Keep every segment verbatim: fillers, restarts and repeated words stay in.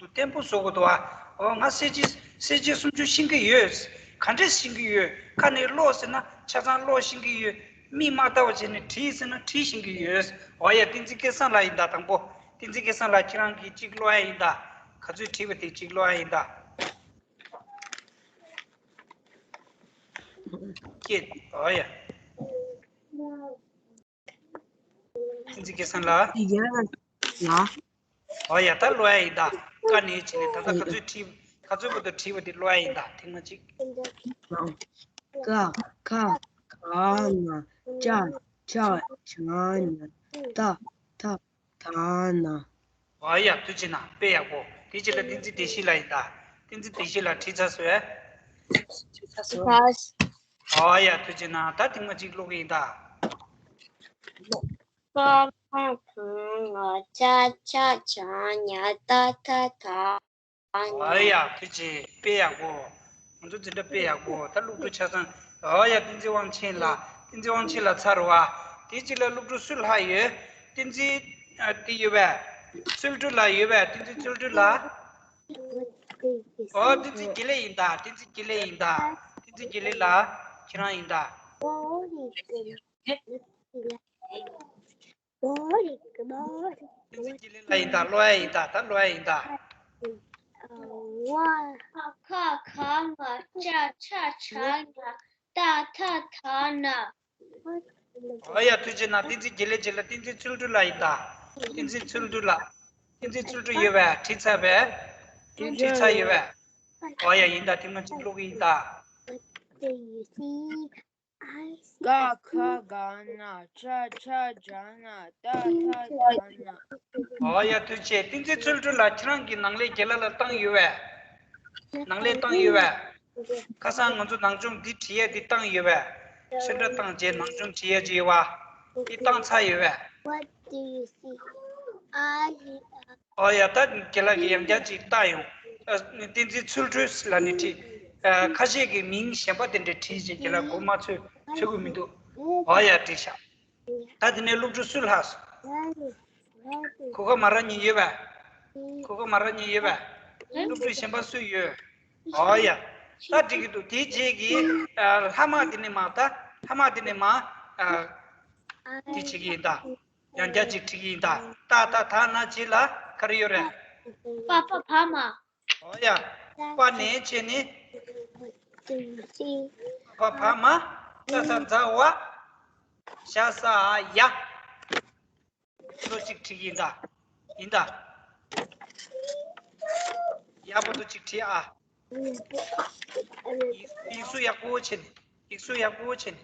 བརྟན་པོ་བཟོ་དགོས་འདུག་ཨ། འོ་ང་གསལ་བྱེད་གསལ་བྱེད་སུམ་ཅུ་ཤེས་ཀྱི་ཡོད། ག་འདྲས་ཤེས་ཀྱི་ཡོད། ཁ་ནས་ཀློག་ཟེར་ན་ཆ་ཚང་ཀློག་ཤེས་ཀྱི་ཡོད། མིག་མ་བལྟ་བ་བྱས་ནས་བྲིས་ཟེར་ན་བྲིས་ཤེས་ཀྱི་ཡོད། འོ་ཡ། བསྟན་འཛིན་སྐལ་བཟང་ལགས་ཡིན་ད། དང་པོ་བསྟན་འཛིན་སྐལ་བཟང་ལགས། ཁྱེད་རང་གིས་གཅིག་ཀློག་ཡ་ཡིན་ད། ག་ཚོད་བྲིས་པ་དེ་གཅིག་ཀློག་ཡ་ཡིན་ད། ཀྱེ། འོ་ཡ། བསྟན་འཛིན་སྐལ་བཟང་ལགས། ཡ། ལགས། འོ་ཡ། ད་ཀློག་ཡ་ཡིན་ད། ཀ་ནས་བྱས་ནས་ད་ལྟ་ག་ཚོད་བྲིས། ག་ཚོད་བར་དུ་བྲིས་པ་དེ་ཀློག་ཡ་ཡིན་ད། ཐེངས་མ་གཅིག་ཀ་ཁ་ག་ང་ཅ་ཆ་ཇ་ཉ་ཏ་ཐ་ད་ན། འོ་ཡ། ཐུགས་རྗེ་གནང་། དཔེ་ཡག་པོ། དེ་རྗེས་ལ་བསྟན་འཛིན་བདེ་གཤེགས་ལགས་ཡིན་ད། བསྟན་འཛིན་བདེ་གཤེགས་ལགས་བྲིས་ཚར་སོང་ངས། བྲིས་ཚར་སོང་། འོ་ཡ། ཐུགས་རྗེ་གནང་། ད་ཐེངས་མ་གཅིག་ཀློག་གི་ཡིན་ད། ཀ་ཁ་ག་ང་ཅ་ཆ་ཇ་ཉ་ཏ་ཐ་ད་ན། འོ་ཡ། ཐུགས་རྗེ་ཆེ། དཔེ་ཡག་པོ། ང་ཚོ་འཛིན་གྲྭ་དཔེ་ཡག་པོ། ད་སློབ་ཕྲུག་ཆ་ཚང་། འོ་ཡ། བསྟན་འཛིན་དབང་ཆེན་ལགས། བསྟན་འཛིན་དབང་ཆེན་ལགས་ཚར་བ། དེ་རྗེས་ལ་སློབ་ཕྲུག་སུ་ལྷག་ཡོད། བསྟན་འཛིན། ཨ། དེ་ཡོད་པས། ཚུལ་ཁྲིམས་ལགས་ཡོད་པས། བསྟན་འཛིན་ཚུལ་ཁྲིམས་ལགས། འོ། བསྟན་འཛིན་དགེ་ལེགས་ཡིན་ད། བསྟན་འཛིན་དགེ་ལེགས་ཡིན་ད། བསྟན་འཛིན་དགེ་ལེགས་ལགས། ཁྱེད་རང་ཡིན་ད། བསྟན་འཛིན་དགེ་ལེགས་ལགས་ཡིན་ད། ཀློག་ཡ་ཡིན་ད། ད་ཀློག་ཡ་ཡིན་ད། ཁ་ཁ་ག་ང་ཅ་ཆ་ཇ་ཉ་ཏ་ཐ་ད་ན། འོ་ཡ། ཐུགས་རྗེ་གནང་། བསྟན་འཛིན་དགེ་ལེགས་རྗེས་ལ་བསྟན་འཛིན་ཚུལ་ཁྲིམས་ལགས་ཡིན་ད། བསྟན་འཛིན་ཚུལ་ཁྲིམས་ལགས། བསྟན་འཛིན་ཚུལ་ཁྲིམས་ཡོད་པས། བྲིས་ཚར་བས། བྲིས་ཚར་ཡོད་པས། འོ་ཡ། ཡིན་ད། ཐེངས་མ་གཅིག་ཀློག་གི་ཡིན་ད། ཀ་ཁ་ག་ང་ཅ་ཆ་ཇ་ཉ་ཏ་ཐ་ད་ན། འོ་ཡ། ཐུགས་རྗེ་ཆེ། བསྟན་འཛིན་ཚུལ་ཁྲིམས་ལགས། ཁྱེད་རང་གིས་ནང་ལས་རྒན་ལགས་ལ་བཏང་ཡོད་པས། ནང་ལས་བཏང་ཡོད་པས། ཁ་སང་ང་ཚོ་ནང་སྦྱོང་འདི་བྲིས་ཡས་འདི་བཏང་ཡོད་པས། ཚོན་ཁྲ་བཏང་རྗེས་ནང་སྦྱོང་བྲིས་ཡས་ཅིག་ཡོད་པ། འདི་བཏང་ཚར་ཡོད་པས། འོ་ཡ། ད་རྒན་ལགས་ཀྱིས་ཡང་བསྐྱར་ཅིག་བལྟ་ཡོང་། ཨ། བསྟན་འཛིན་ཚུལ་ཁྲིམས་ལབ་ནས་བྲིས། ཨ། ཁ་ཤས་ཀྱིས་མིང་གཞན་པ་དེ་འདྲ་བྲིས་བྱས་རྒན་ལགས་མགོ་མ་ཚོས་ཚོད་ཀྱི་མི་འདུག་འོ་ཡ། བྲིས་ཤག་ད་དེ་ནས་སློབ་ཕྲུག་སུ་ལྷག་སོང་། གུ་གེ་མ་ར་གཉིས་ཡོད་པས། གུ་གེ་མ་ར་གཉིས་ཡོད་པས། སློབ་ཕྲུག་གཞན་པ་སུ་ཡོད། འོ་ཡ། ད་འགྲིག་གི་འདུག་དེའི་རྗེས་ཀྱི། ཨ། ལྷག་མ་དེ་ནས་མར། ད་ལྷག་མ་དེ་ནས་མར། ཨ། དེ་བྱེད་ཀྱི་ཡིན་ད། ཡང་བསྐྱར་ཅིག་བྲིས་ཀྱི་ཡིན་ད། ཏ་ཐ་ད་ན་རྗེས་ལ་ག་རེ་ཡོད་རེད། པ་པ་བ་མ། འོ་ཡ། པ་ནས་བྱས་ནས། པ་བ་མ། ཏ་ས་ཛ་ཝ། ཞ་ས་ཡ། ལོ་གཅིག་བྲིས་ཀྱི་ཡིན་ད། ཡིན་ད། ཡག་པོ་འདུག་གཅིག་བྲིས་ཨ། ཡིག་ཡིག་གཟུགས་ཡག་པོ་བྱས་ནས། ཡིག་གཟུགས་ཡག་པོ་བྱས་ནས།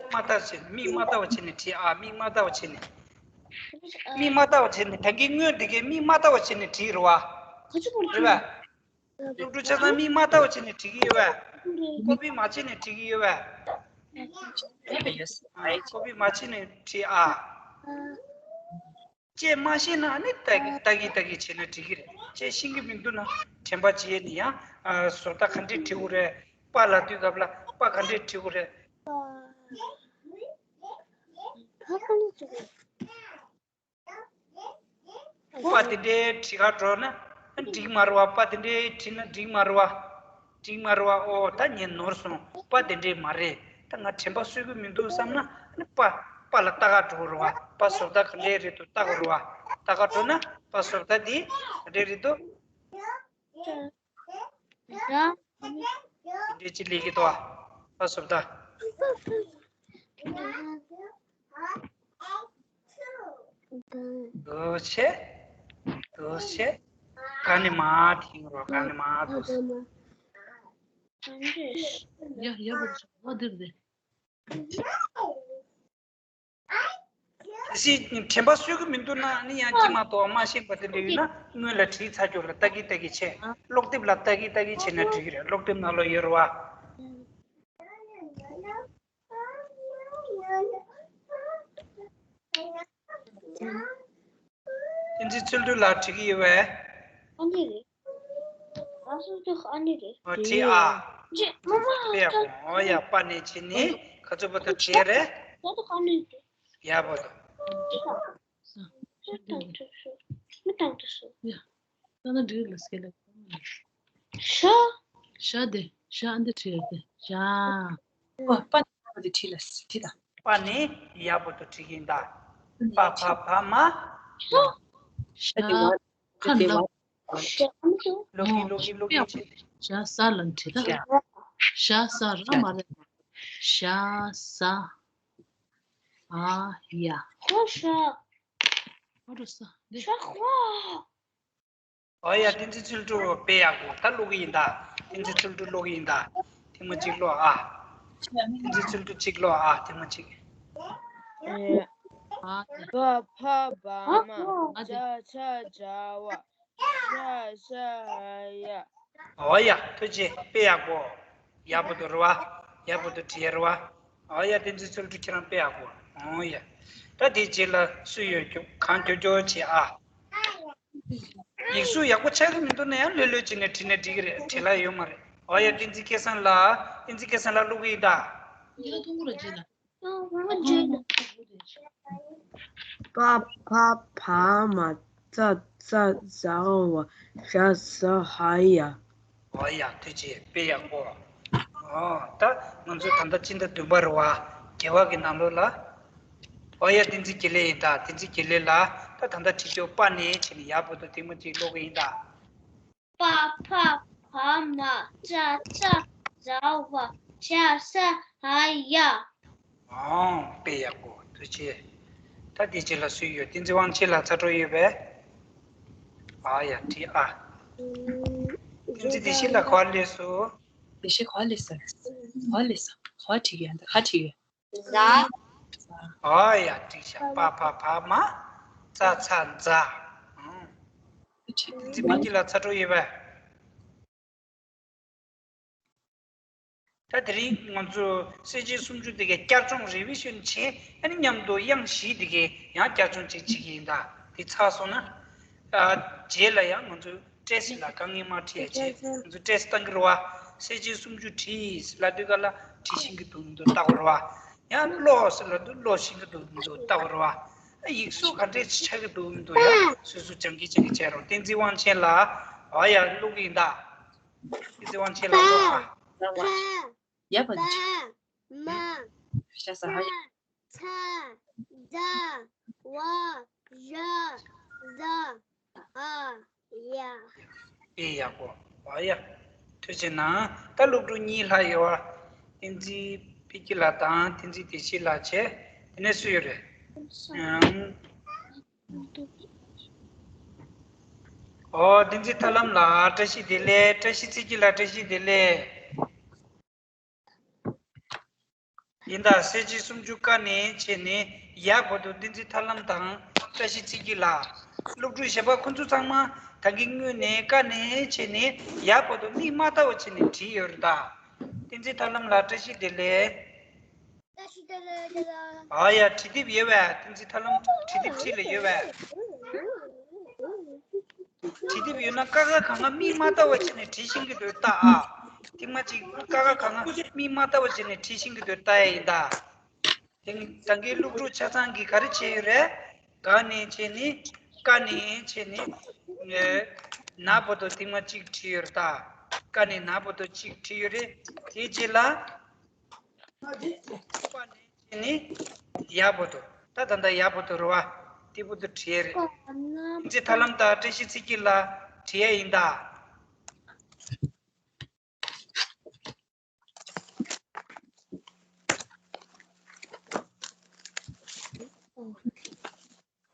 མ་བལྟ་བྱས་ནས། མིག་མ་བལྟ་བ་བྱས་ནས་བྲིས་ཨ། མིག་མ་བལྟ་བ་བྱས་ནས། མིག་མ་བལྟ་བ་བྱས་ནས། ད་གིན་སྔོན་དེ་གའི་མིག་མ་བལྟ་བ་བྱས་ནས་བྲིས་རེད་བ། རེད་བ། སློབ་ཕྲུག་ཆ་ཚང་མིག་མ་བལྟ་བ་བྱས་ནས་བྲིས་ཀྱི་ཡོད་པས། ཀོ་པི་མ་བྱས་ནས་བྲིས་ཀྱི་ཡོད་པས། ཀོ་པི་མ་བྱས་ནས་བྲིས་ཨ། དཔྱད་མ་ཤེས་ན་ནི་ལྟ་གི་ལྟ་གི་ལྟ་གི་བྱས་ན་འགྲིག་གི་རེད། དཔྱད་ཤེས་ཀྱི་མི་འདུག་ན་དྲན་པ་བྱས་ནས་ཡང་། ཨ། བཟོ་ལྟ་ག་འདྲས་བྲིས་དགོས་རེད། པ་ལབ་དུས་སྐབས་ལ་པ་ག་འདྲས་བྲིས་དགོས་རེད། པ་དེ་འདྲའི་བྲིས་ག་འགྲོ་ན་འགྲིག་མ་རེད་བ། པ་དེ་འདྲའི་བྲིས་ན་འགྲིག་མ་རེད་བ། འགྲིག་མ་རེད་བ། ཨོ། ད་ངས་ནོར་སོང་། པ་དེ་འདྲའི་མ་རེད། ད་ང་དྲན་པ་གསོས་ཀྱི་མི་འདུག་བསམ་ན་ནི་པ། པ་ལ་ལྟ་ག་འགྲོ་རེད་བ། པ་བཟོ་ལྟ་ག་འདྲའི་རེད་འདུག་ལྟ་ག་རེད་བ། ལྟ་ག་འགྲོ་ན་པ་བཟོ་ལྟ་དེ་ག་འདྲའི་རེད་འདུག་དེ་འདྲའི་ཅི་ལས་ཀྱི་དོ། ཨ་སོབ་ད། དོ་ཆེ། དོ་ཆེ། ག་ནི་མ་ཐིང་རོ། ག་ནི་མ་དོ། ཡ་ཡ་བོ་ཆོ་བ་དིར་དེ། གལ་སྲིད་དྲན་པ་གསོས་ཀྱི་མི་འདུག་ན་ནི་ཡང་ཅི་མ་གཏོགས་མ་ཤེས་པ་དེ་འདྲ་ཡོད་ན་སྔོན་ལ་བྲིས་ཚར་རྒྱུ་ལ་ལྟ་གི་ལྟ་གི་བྱས། ཀློག་དེབ་ལ་ལྟ་གི་ལྟ་གི་བྱས་ན་འགྲིག་གི་རེད། ཀློག་དེབ་ནང་ལོགས་ཡོད་རེད་བ། བསྟན་འཛིན་ཚུལ་ཁྲིམས་ལགས་བྲིས་ཀྱི་ཡོད་པས། ཨ་ནི་རེད། ང་སོ་སོ་ཨ་ནི་རེད། ཨོ་བྲིས་ཨ། ཅེ་མ་མ་དཔེ་ཡག་པོ། ཨོ་ཡ། པ་ནས་བྱས་ནི་ག་ཚོད་བར་དུ་བྲིས་རེད། ད་ད་ཨ་ནི་རེད། ཡག་པོ་འདུག་ད་ད་ད་ད། མི་བཏང་དུ་སོ། ཡ། ད་ན་འདྲི་ལ་སྐད་ལ། ཤ། ཤ་དེ་ཤ་འདི་བྲིས་ཏེ་ཤ། ཨོ་པ་ནི་པ་དེ་བྲིས་ལ་བྲིས་དང་། པ་ནི་ཡག་པོ་དུ་བྲིས་ཀྱིན་ད། པ་ཕ་བ་མ། ཤ། ཤ་དེ་བ། ཁ་ན་ལ། ཤ་མི་འདུག་ལོ་གི་ལོ་གི་ལོ་གི་ཆེ། ཤ་ས་ལ་བྲིས་ད། ཤ་ས་ར་མ་རེད། ཤ་ས། ཨ་ཡ། ཁོ་ཤ། ཁོ་རུ་ས་འདི། ཤ་ཁོ། ཨོ་ཡ། བསྟན་འཛིན་ཚུལ་གྲུབ་དཔེ་ཡག་པོ་ད་ཀློག་གི་ཡིན་ད། བསྟན་འཛིན་ཚུལ་གྲུབ་ཀློག་གི་ཡིན་ད། ཐེངས་མ་གཅིག་ཀློག་ཨ། བསྟན་འཛིན་ཚུལ་གྲུབ་གཅིག་ཀློག་ཨ། ཐེངས་མ་གཅིག་ཨ། བ་ཕ་བ་མ་ཨ་ཅ་ཆ་ཇ་བ་ཤ་ཤ་ཡ། ཨོ་ཡ། ཐུགས་རྗེ་ཆེ། དཔེ་ཡག་པོ། ཡག་པོ་འདུག་རེད་བ། ཡག་པོ་འདུག་བྲིས་ཡ་རེད་བ། ཨོ་ཡ། བསྟན་འཛིན་ཚུལ་གྲུབ་ཁྱེད་རང་དཔེ་ཡག་པོ། ཨོ་ཡ། ད་དེའི་རྗེས་ལ་སུ་ཡོད་ཀྱོ་གང་ཀྱོ་ཀྱོ་བྱེད་ཨ། ཡིག་གཟུགས་ཡག་པོ་ཆགས་ཀྱི་མི་འདུག་ན་ཡང་ལྷོད་ལྷོད་བྱས་ནས་བྲིས་ནས་འགྲིག་གི་རེད། བྲིས་ལ་ཡོད་མ་རེད། ཨོ་ཡ། བསྟན་འཛིན་སྐལ་བཟང་ལགས། བསྟན་འཛིན་སྐལ་བཟང་ལགས་ཀློག་གི་ཡིན་ད། ཡ་ཐུང་ངུ་ར་བྱེད་ལ། པ་ཕ་བ་མ་ཙ་ཙ་ཟ་བ་ཤ་ས་ཧ་ཡ། ཨོ་ཡ། ཐུགས་རྗེ་ཆེ། དཔེ་ཡག་པོ། ཨོ་ད་ང་ཚོ་ད་ལྟ་སྤྱི་ཟླ་བདུན་པ་རེད་བ། རྒྱལ་བ་གི་ནང་ལོགས་ལ། ཨོ་ཡ། བསྟན་འཛིན་དགེ་ལེགས་ཡིན་ད། བསྟན་འཛིན་དགེ་ལེགས་ལགས། ད་ད་ལྟ་བྲིས་ཀྱོ་པ་ནི་བྱས་ནས་ཡག་པོ་འདུག་ཐེངས་མ་གཅིག་ཀློག་གི་ཡིན་ད། པ་ཕ་བ་མ་ཙ་ཙ་ཟ་བ་ཤ་ས་ཧ་ཡ། ཨང་། དཔེ་ཡག་པོ། ཐུགས་རྗེ་ཆེ། ད་དེ་རྗེས་ལ་སུ་ཡོད། བསྟན་འཛིན་དབང་ཆེན་ལགས་ཚ་གྲོགས་ཡོད་པས། ཨ་ཡ། བྲིས་ཨ། བསྟན་འཛིན་བདེ་སྐྱིད་ལགས་ག་པར་སླེབས་སོང་། བདེ་སྐྱིད་ག་པར་སླེབས་སོང་། ག་པར་སླེབས་སོང་། ག་པར་བྲིས་ཀྱི་ཡ། ད་ག་བྲིས་ཀྱི་ཡ། ཟ། ཨ་ཡ། བྲིས་ཤག་པ་ཕ་བ་མ་ཙ་ཚ་ཛ། ཨང་། བསྟན་འཛིན་བདེ་སྐྱིད་ལགས་ཚ་གྲོགས་ཡོད་པས། ད་དེ་རིང་ང་ཚོ་གསལ་བྱེད་སུམ་ཅུ་དེ་གའི་བསྐྱར་སྦྱོང་རེ་བི་ཤོན་བྱས། ཨ་ནི་མཉམ་དུ་དབྱངས་བཞི་དེ་གའི་ཡང་བསྐྱར་སྦྱོང་ཅིག་བྱེད་ཀྱི་ཡིན་ད། དེ་ཚར་སོང་ན། ཨ། རྗེས་ལ་ཡང་ང་ཚོ་བཀྲ་ཤིས་ལགས་དཀའ་ངལ་མ་འཕྲད་ཡ་བྱས། ང་ཚོ་བཀྲ་ཤིས་བཏང་གི་རེད་བ། གསལ་བྱེད་སུམ་ཅུ་བྲིས་ལབ་དུས་ག་ལ་བྲིས་ཤེས་ཀྱི་འདུག་མི་འདུག་ལྟ་དགོས་རེད་བ། ཡང་ཀློག་ཟེར་ལབ་དུས་ཀློག་ཤེས་ཀྱི་འདུག་མི་འདུག་ལྟ་དགོས་རེད་བ། ཨ། ཡིག་གཟུགས་ག་འདྲས་ཆགས་ཀྱི་འདུག་མི་འདུག་ཡང་སོ་སོ་སྦྱང་གི་སྦྱང་གི་བྱས་རོགས། བསྟན་འཛིན་དབང་ཆེན་ལགས། ཨ་ཡ། ཀློག་གི་ཡིན་ད། བསྟན་འཛིན་དབང་ཆེན་ལགས་ཀློག་ཨ། ཡ་བ་འདི། མ། ཤ་ས་ཧ་ཡ། ཚ། ཛ། ཝ། ཞ། ཟ། ཨ། ཡ། དཔེ་ཡག་པོ། ཨ་ཡ། ཐུགས་རྗེ་གནང་། ད་སློབ་ཕྲུག་གཉིས་ལྷག་ཡོད་བ། བསྟན་འཛིན་དཔལ་སྐྱིད་ལགས་དང་བསྟན་འཛིན་བདེ་སྐྱིད་ལགས་བྱས། དེ་ནས་སུ་ཡོད་རེད། ཨང་། ཨོ། བསྟན་འཛིན་ཐར་ལམ་ལགས་བཀྲ་ཤིས་བདེ་ལེགས། བཀྲ་ཤིས་ཚེ་སྐྱིད་ལགས་བཀྲ་ཤིས་བདེ་ལེགས། ཡིན་ད། གསལ་བྱེད་སུམ་ཅུ་ཀ་ནས་བྱས་ནས་ཡ་བར་དུ་བསྟན་འཛིན་ཐར་ལམ་དང་བཀྲ་ཤིས་ཚེ་སྐྱིད་ལགས། སློབ་ཕྲུག་གཞན་པ་ཁོང་ཚོ་ཚང་མ་ད་གིན་སྔོན་ནས་ཀ་ནས་བྱས་ནས་ཡ་བར་དུ་མིག་མ་བལྟ་བ་བྱས་ནས་བྲིས་ཡོད་རེད་ད། བསྟན་འཛིན་ཐར་ལམ་ལགས་བཀྲ་ཤིས་བདེ་ལེགས། ཨ་ཡ། བྲིས་དེབ་ཡོད་པས། བསྟན་འཛིན་ཐར་ལམ་བྲིས་དེབ་ཁྲིད་ལ་ཡོད་པས། བྲིས་དེབ་ཡོད་ན་ཀ་ཁ་ག་ང་མིག་མ་བལྟ་བ་བྱས་ནས་བྲིས་ཤེས་ཀྱི་འདུག་ལྟ་ཨ། ཐེངས་མ་གཅིག་ཀ་ཁ་ག་ང་མིག་མ་བལྟ་བ་བྱས་ནས་བྲིས་ཤེས་ཀྱི་འདུག་ལྟ་ཡ་ཡིན་ད། དེང་ད་གིན་སློབ་ཕྲུག་ཆ་ཚང་གིས་ག་རེ་བྱས་ཡོད་རེད། ག་ནས་བྱས་ནས་ཀ་ནས་བྱས་ནས་ན་བར་དུ་ཐེངས་མ་གཅིག་བྲིས་ཡོད་རེད་ད། ཀ་ནས་ན་བར་དུ་གཅིག་བྲིས་ཡོད་རེད། དེའི་རྗེས་ལ། པ་ནས་བྱས་ནས་ཡ་བར་དུ། ད་ད་ལྟ་ཡ་བར་དུ་རེད་བ། དེ་བར་དུ་བྲིས་ཡས་རེད། བསྟན་འཛིན་ཐར་ལམ་དང་བཀྲ་ཤིས་ཚེ་སྐྱིད་ལགས་བྲིས་ཡས་ཡིན་ད།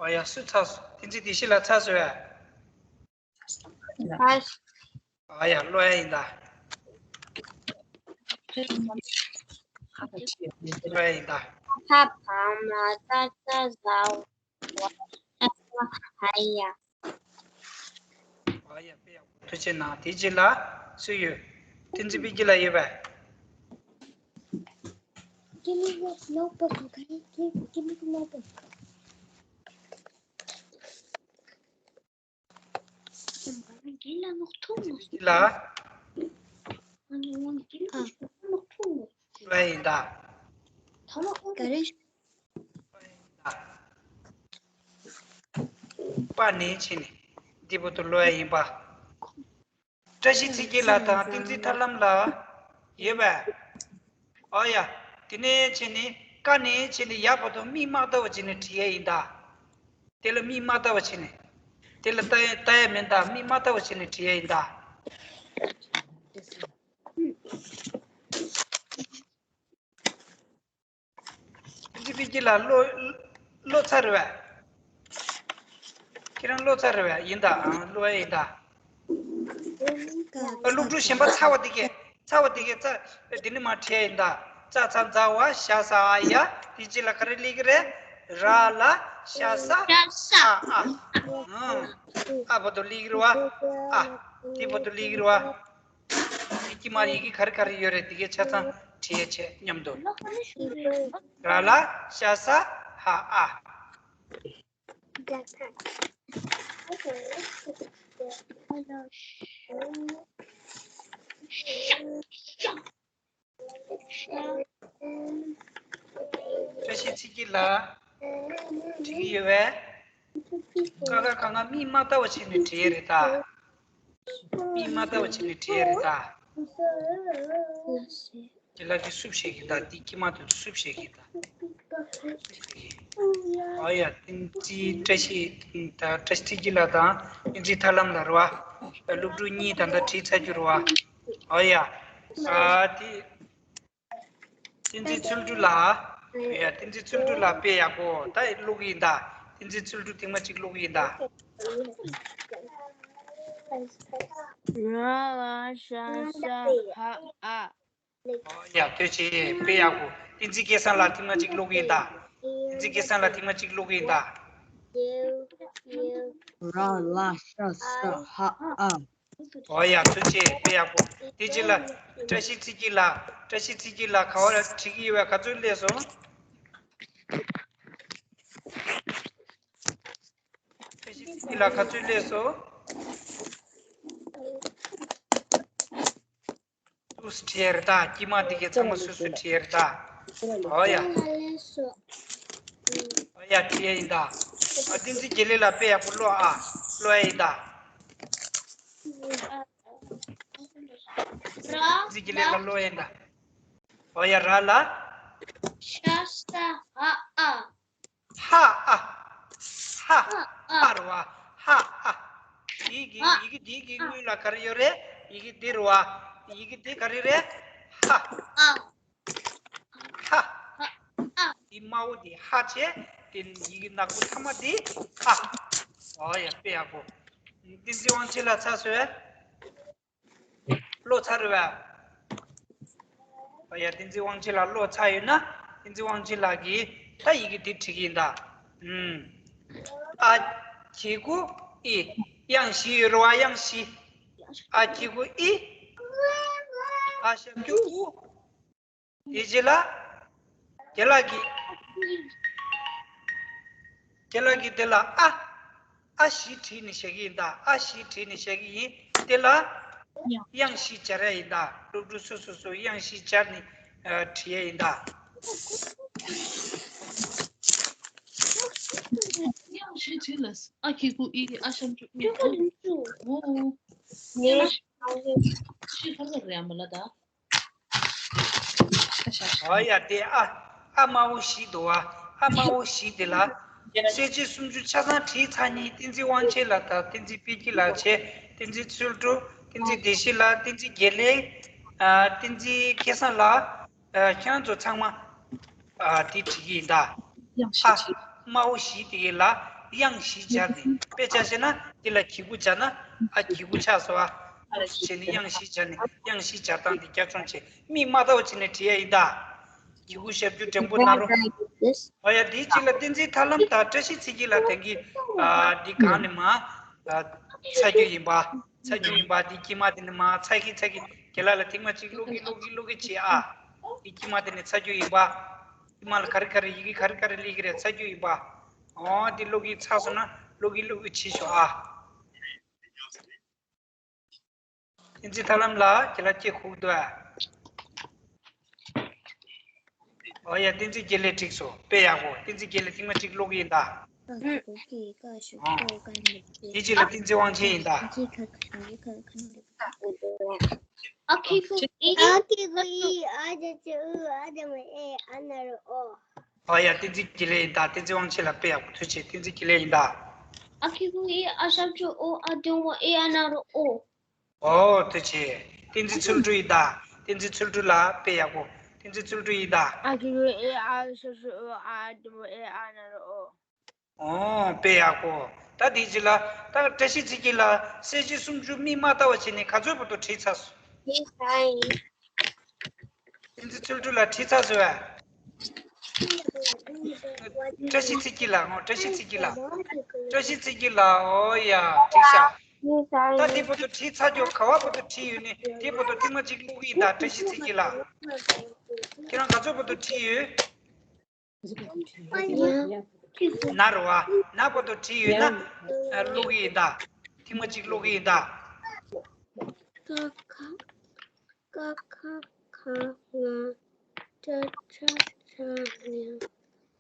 ཨ་ཡ། སུ་ཚར་སོང་། བསྟན་འཛིན་བདེ་སྐྱིད་ལགས་ཚར་སོང་ཡ། ཨ་ཡ། ཀློག་ཡ་ཡིན་ད། ཀློག་ཡ་ཡིན་ད། ཕ་བ་མ་ཙ་ཙ་ཟ་བ་ཧ་ཡ། ཨ་ཡ། དཔེ་ཡག་པོ། ཐུགས་རྗེ་གནང་། དེ་རྗེས་ལ་སུ་ཡོད། བསྟན་འཛིན་དཔལ་སྐྱིད་ལགས་ཡོད་པས། Give me your notebook, okay? Give, give me the notebook. ལ། ལ་ཡིན་ད། ག་རེ། པ་ནས་བྱས་ནས་འདི་བར་དུ་ཀློག་ཡ་ཡིན་པ། བཀྲ་ཤིས་ཚེ་རྒྱལ་ལགས་དང་བསྟན་འཛིན་ཐར་ལམ་ལགས་ཡོད་པས། ཨོ་ཡ། དེ་ནས་བྱས་ནས་ཀ་ནས་བྱས་ནས་ཡ་བར་དུ་མིག་མ་བལྟ་བ་བྱས་ནས་བྲིས་ཡ་ཡིན་ད། དེ་ལ་མིག་མ་བལྟ་བ་བྱས་ནས། དེ་ལ་ལྟ་ཡ་ལྟ་ཡ་མིན་ད། མིག་མ་བལྟ་བ་བྱས་ནས་བྲིས་ཡ་ཡིན་ད། ཨིན་ཇི་པི་ཀི་ལ་ཀློག་ཀློག་ཚར་རེད་པས། ཁྱེད་རང་ཀློག་ཚར་རེད་པས། ཡིན་ད། ཨང་། ཀློག་ཡ་ཡིན་ད། ཨ། ཀློག་ཕྲུག་གཞན་པ་ཚ་བ་དེ་གས་ཚ་བ་དེ་གས་ཚ་འདི་ནི་མ་བྲིས་ཡ་ཡིན་ད། ཙ་ཚ་ཛ་ཝ་ཞ་ས་འ་ཡ། དེ་རྗེས་ལ་ག་རེ་སླེབས་ཀྱི་རེད། ར་ལ་ཤ་ས་ཧ་ཨ། ཨ་བར་དུ་སླེབས་ཀྱི་རེད་པ། ཨ། དེ་བར་དུ་སླེབས་ཀྱི་རེད་པ། དེ་དཀྱིལ་མ་ཡི་གེ་ག་རེ་ག་རེ་ཡོད་རེད། དེ་གའི་ཆ་ཚང་བྲིས་ཡ་བྱས་མཉམ་དུ། ར་ལ་ཤ་ས་ཧ་ཨ། བཀྲ་ཤིས་ཚེ་རྒྱལ་ལགས། འགྲིག་གི་ཡོད་པས། ཀ་ཁ་ག་ང་མིག་མ་བལྟ་བ་བྱས་ནས་བྲིས་ཡ་རེད་ད། མིག་མ་བལྟ་བ་བྱས་ནས་བྲིས་ཡ་རེད་ད། དེ་ལ་གི་སུབ་བཤད་གི་ད། དེ་དཀྱིལ་མ་དེ་སུབ་བཤད་གི་ད། ཨ་ཡ། བསྟན་འཛིན་བཀྲ་ཤིས་ད། བཀྲ་ཤིས་ཚེ་རྒྱལ་ལགས་དང་བསྟན་འཛིན་ཐར་ལམ་ལགས་རེད་པ། སློབ་ཕྲུག་གཉིས་ད་ལྟ་བྲིས་ཚར་རྒྱུ་རེད་པ། ཨ་ཡ། ཨ་དེ། བསྟན་འཛིན་ཚུལ་ཁྲིམས་ལགས། ཡ། བསྟན་འཛིན་ཚུལ་ཁྲིམས་ལགས་དཔེ་ཡག་པོ་ད་ཀློག་གི་ཡིན་ད། བསྟན་འཛིན་ཚུལ་ཁྲིམས་ཐེངས་མ་གཅིག་ཀློག་གི་ཡིན་ད། ར་ལ་ཤ་ས་ཧ་ཨ། ཡ། ཐུགས་རྗེ་ཆེ། དཔེ་ཡག་པོ། བསྟན་འཛིན་སྐལ་བཟང་ལགས་ཐེངས་མ་གཅིག་ཀློག་གི་ཡིན་ད། བསྟན་འཛིན་སྐལ་བཟང་ལགས་ཐེངས་མ་གཅིག་ཀློག་གི་ཡིན་ད། ར་ལ་ཤ་ས་ཧ་ཨ། ཨོ་ཡ། ཐུགས་རྗེ་ཆེ། དཔེ་ཡག་པོ། དེ་རྗེས་ལ་བཀྲ་ཤིས་ཚེ་རྒྱལ་ལགས། བཀྲ་ཤིས་ཚེ་རྒྱལ་ལགས་ག་པར་བྲིས་ཀྱི་ཡོད་པས། ག་ཚོད་སླེབས་སོང་། བཀྲ་ཤིས་ཚེ་རྒྱལ་ལགས་ག་ཚོད་སླེབས་སོང་། སུས་བྲིས་ཡ་རེད་ད། དཀྱིལ་མ་འདི་གའི་ཚང་མ་སུ་སུས་བྲིས་ཡ་རེད་ད། ཨོ་ཡ། ཨོ་ཡ། བྲིས་ཡ་ཡིན་ད། ཨ། བསྟན་འཛིན་དགེ་ལེགས་ལགས་དཔེ་ཡག་པོ་ཀློག་ཨ། ཀློག་ཡ་ཡིན་ད། བསྟན་འཛིན་དགེ་ལེགས་ལགས་ཀློག་ཡ་ཡིན་ད། ཨོ་ཡ། ར་ལ། ཤ་ས་ཧ་ཨ། ཧ་ཨ། ཧ། ཧ་རེད་པ། ཧ་ཨ། ཡི་གེ་ཡི་གེ་འདི་གི་སྔོན་ལ་ག་རེ་ཡོད་རེད། ཡི་གེ་འདི་རེད་པ། ཡི་གེ་འདི་ག་རེ་རེད། ཧ། ཧ། འདི་དམར་པོ་འདི་ཧ་བྱས། དེ་ཡི་གེ་ནག་པོ་ཐ་མ་འདི་ཨ། ཨོ་ཡ། དཔེ་ཡག་པོ། བསྟན་འཛིན་དབང་ཆེན་ལགས་ཚར་སོང་། ཀློག་ཚར་རེད་པས། ཨོ་ཡ། བསྟན་འཛིན་དབང་ཆེན་ལགས་ཀློག་ཚར་ཡོད་ན། བསྟན་འཛིན་དབང་ཆེན་ལགས་ཀྱིས་ད་ཡི་གེ་འདི་བྲིས་ཀྱི་ཡིན་ད། ཨུམ། ཨ་གི་གུ་ཨི། དབྱངས་བཞི་ཡོད་རེད་པ། དབྱངས་བཞི། ཨ་གི་གུ་ཨི། ཨ་ཞབས་ཀྱུ་ཨུ། དེ་རྗེས་ལ། རྒན་ལགས་ཀྱིས། རྒན་ལགས་ཀྱིས་དེ་ལ་ཨ། ཨ་བཞི་བྲིས་ནས་བཞག་གི་ཡིན་ད། ཨ་བཞི་བྲིས་ནས་བཞག་གི་ཡིན། དེ་ལ་དབྱངས་བཞི་སྦྱར་ཡ་ཡིན་ད། སློབ་ཕྲུག་སོ་སོ་སོ་དབྱངས་བཞི་སྦྱར་ནས་ཨ་བྲིས་ཡ་ཡིན་ད། དབྱངས་བཞི་བྲིས་ལ་ཨ་གི་གུ་ཨི། ཨ་ཞབས་ཀྱུ་ཨུ། ཨོ། ཨོ། ཤི་ཁར་ཁར་རེད་མ་ལ་ད། ཨ་ཡ། དེ་ཨ། ཨ་དམར་པོ་བཞི་འདུག་པ། ཨ་དམར་པོ་བཞི་དེ་ལ། གསལ་བྱེད་སུམ་ཅུ་ཆ་ཚང་བྲིས་ཚར་ནས་བསྟན་འཛིན་དབང་ཆེན་ལགས་དང་། བསྟན་འཛིན་དཔལ་སྐྱིད་ལགས་བྱས། བསྟན་འཛིན་ཚུལ་ཁྲིམས། བསྟན་འཛིན་བདེ་བཤེས་ལགས། བསྟན་འཛིན་དགེ་ལེགས། ཨ། བསྟན་འཛིན་སྐལ་བཟང་ལགས། ཨ། ཁྱེད་རང་ཚོ་ཚང་མ། ཨ། དེ་བྲིས་ཀྱི་ཡིན་ད། ཨ་དམར་པོ་བཞི་དེ་གའི་ལ་དབྱངས་བཞི་སྦྱར་ནས། དཔེ་ཆ་བཤད་ན་དེ་ལ་གི་གུ་སྦྱར་ན་ཨ་གི་གུ་ཆགས་སོང་། ཨ་བྱས་ནས་དབྱངས་བཞི་སྦྱར་ནས། དབྱངས་བཞི་སྦྱར་སྟངས་དེ་རྒྱབ་ལྗོངས་བྱས། མིག་མ་བལྟ་བ་བྱས་ནས་བྲིས་ཡ་ཡིན་ད། གི་གུ་ཞབས་ཀྱུ་འགྲེང་བུ་ན་རོ། ཨོ་ཡ། དེའི་རྗེས་ལ་བསྟན་འཛིན་ཐར་ལམ་དང་བཀྲ་ཤིས་ཚེ་རྒྱལ་ལགས་དེང་གི། ཨ། འདི་གང་ནས་མར། ཨ། ཚར་རྒྱུ་ཡིན་པ། ཚར་རྒྱུ་ཡིན་པ། འདི་དཀྱིལ་མ་དེ་ནས་མར་ཚར་གི་ཚར་གི། རྒན་ལགས་ལ་ཐེངས་མ་གཅིག་ཀློག་གི་ཀློག་གི་ཀློག་གི་བྱེད་ཨ། འདི་དཀྱིལ་མ་དེ་ནས་ཚར་རྒྱུ་ཡིན་པ། དཀྱིལ་མ་ལ་ག་རེ་ག་རེ་ཡི་གེ་ག་རེ་ག་རེ་སླེབས་ཀྱི་རེད། ཚར་རྒྱུ་ཡིན་པ། ཨོ། འདི་ཀློག་གི་ཚར་སོང་ན་ཀློག་གི་ཀློག་གི་བྱེད་ཤོག་ཨ། བསྟན་འཛིན་ཐར་ལམ་ལགས། ཁྱེད་ལ་ཅིག་ཁུག་འདུག་ཨ། ཨོ་ཡ། བསྟན་འཛིན་དགེ་ལེགས་འགྲིག་སོང་། དཔེ་ཡག་པོ། བསྟན་འཛིན་དགེ་ལེགས་ཐེངས་མ་གཅིག་ཀློག་གི་ཡིན་ད། ཀ་ཁ་གུ་གི་ཀ་ཞབས་ཀྱུ་ཀ་ན་རོ་ཀོ། དེ་གཅིག་ལ་ཏིང་འཛིན་དབང་ཆེན་ཡིན་ད། ཀ་ཁ་གུ་གི་ཀ་ཁ་ན་རོ་ཀོ། ཨ་ཁི་གུ་ཨི། ཨ་ཁི་གུ་ཨི། ཨ་ཞབས་ཀྱུ་ཨུ། ཨ་འགྲེང་བུ་ཨེ། ཨ་ན་རོ་ཨོ། ཨ་ཡ། ཏིང་འཛིན་གྱི་ལས་ཡིན་ད། ཏིང་འཛིན་དབང་ཆེན་ལ་དཔེ་ཡག་པོ། ཐུགས་རྗེ་ཆེ། ཏིང་འཛིན་གྱི་ལས་ཡིན་ད། ཨ་ཁི་གུ་ཨི། ཨ་ཞབས་ཀྱུ་ཨོ། ཨ་འགྲེང་བུ་ཨེ། ཨ་ན་རོ་ཨོ། ཨོ་ཐུགས་རྗེ་ཆེ། ཏིང་འཛིན་ཚུལ་དྲུག་ཡིན་ད། ཏིང་འཛིན་ཚུལ་དྲུག་ལ་དཔེ་ཡག་པོ། ཏིང་འཛིན་ཚུལ་དྲུག་ཡིན་ད། ཨ་ཁི་གུ་ཨི། ཨ་ཞབས་ཀྱུ་ཨོ། ཨ་འགྲེང་བུ་ཨེ། ཨ་ན་རོ་ཨོ། ཨོ་དཔེ་ཡག་པོ། ད་དེའི་རྗེས་ལ་ད་བཀྲ་ཤིས་ཚེ་རྒྱལ་ལ་གསལ་བྱེད་སུམ་ཅུ་མིག་མ་བལྟ་བ་བྱས་ནས་ག་ཚོད་བར་དུ་བྲིས་ཚར་སོང་། ཡིན་ས་ཡིན། ཏིང་འཛིན་ཚུལ་དྲུག་ལ་བྲིས་ཚར་སོང་བས། བཀྲ་ཤིས་ཚེ་རྒྱལ་ལ་ངོ་། བཀྲ་ཤིས་ཚེ་རྒྱལ་ལ། བཀྲ་ཤིས་ཚེ་རྒྱལ་ལ། ཨོ་ཡ། བྲིས་ཤག་ཡིན་ས་ད་དེ་ཡིན། བར་དུ་བྲིས་ཚར་རྒྱུ། ག་བ་བར་དུ་བྲིས་ཡོད་ནི་དེ་བར་དུ་ཐེངས་མ་གཅིག་ཀློག་གི་ཡིན་ད། བཀྲ་ཤིས་ཚེ་རྒྱལ་ལ། ཁྱེད་རང་ག་ཚོད་བར་དུ་བྲིས་ཡོད། ན་རོ་ཨ། ན་བར་དུ་བྲིས་ཡོད་ན་ཀློག་གི་ཡིན་ད། ཐེངས་མ་གཅིག་ཀློག་གི་ཡིན་ད། ཀ་ཁ། ཀ་ཁ་ག་ང་། ཅ་ཆ་ཇ་ཉ།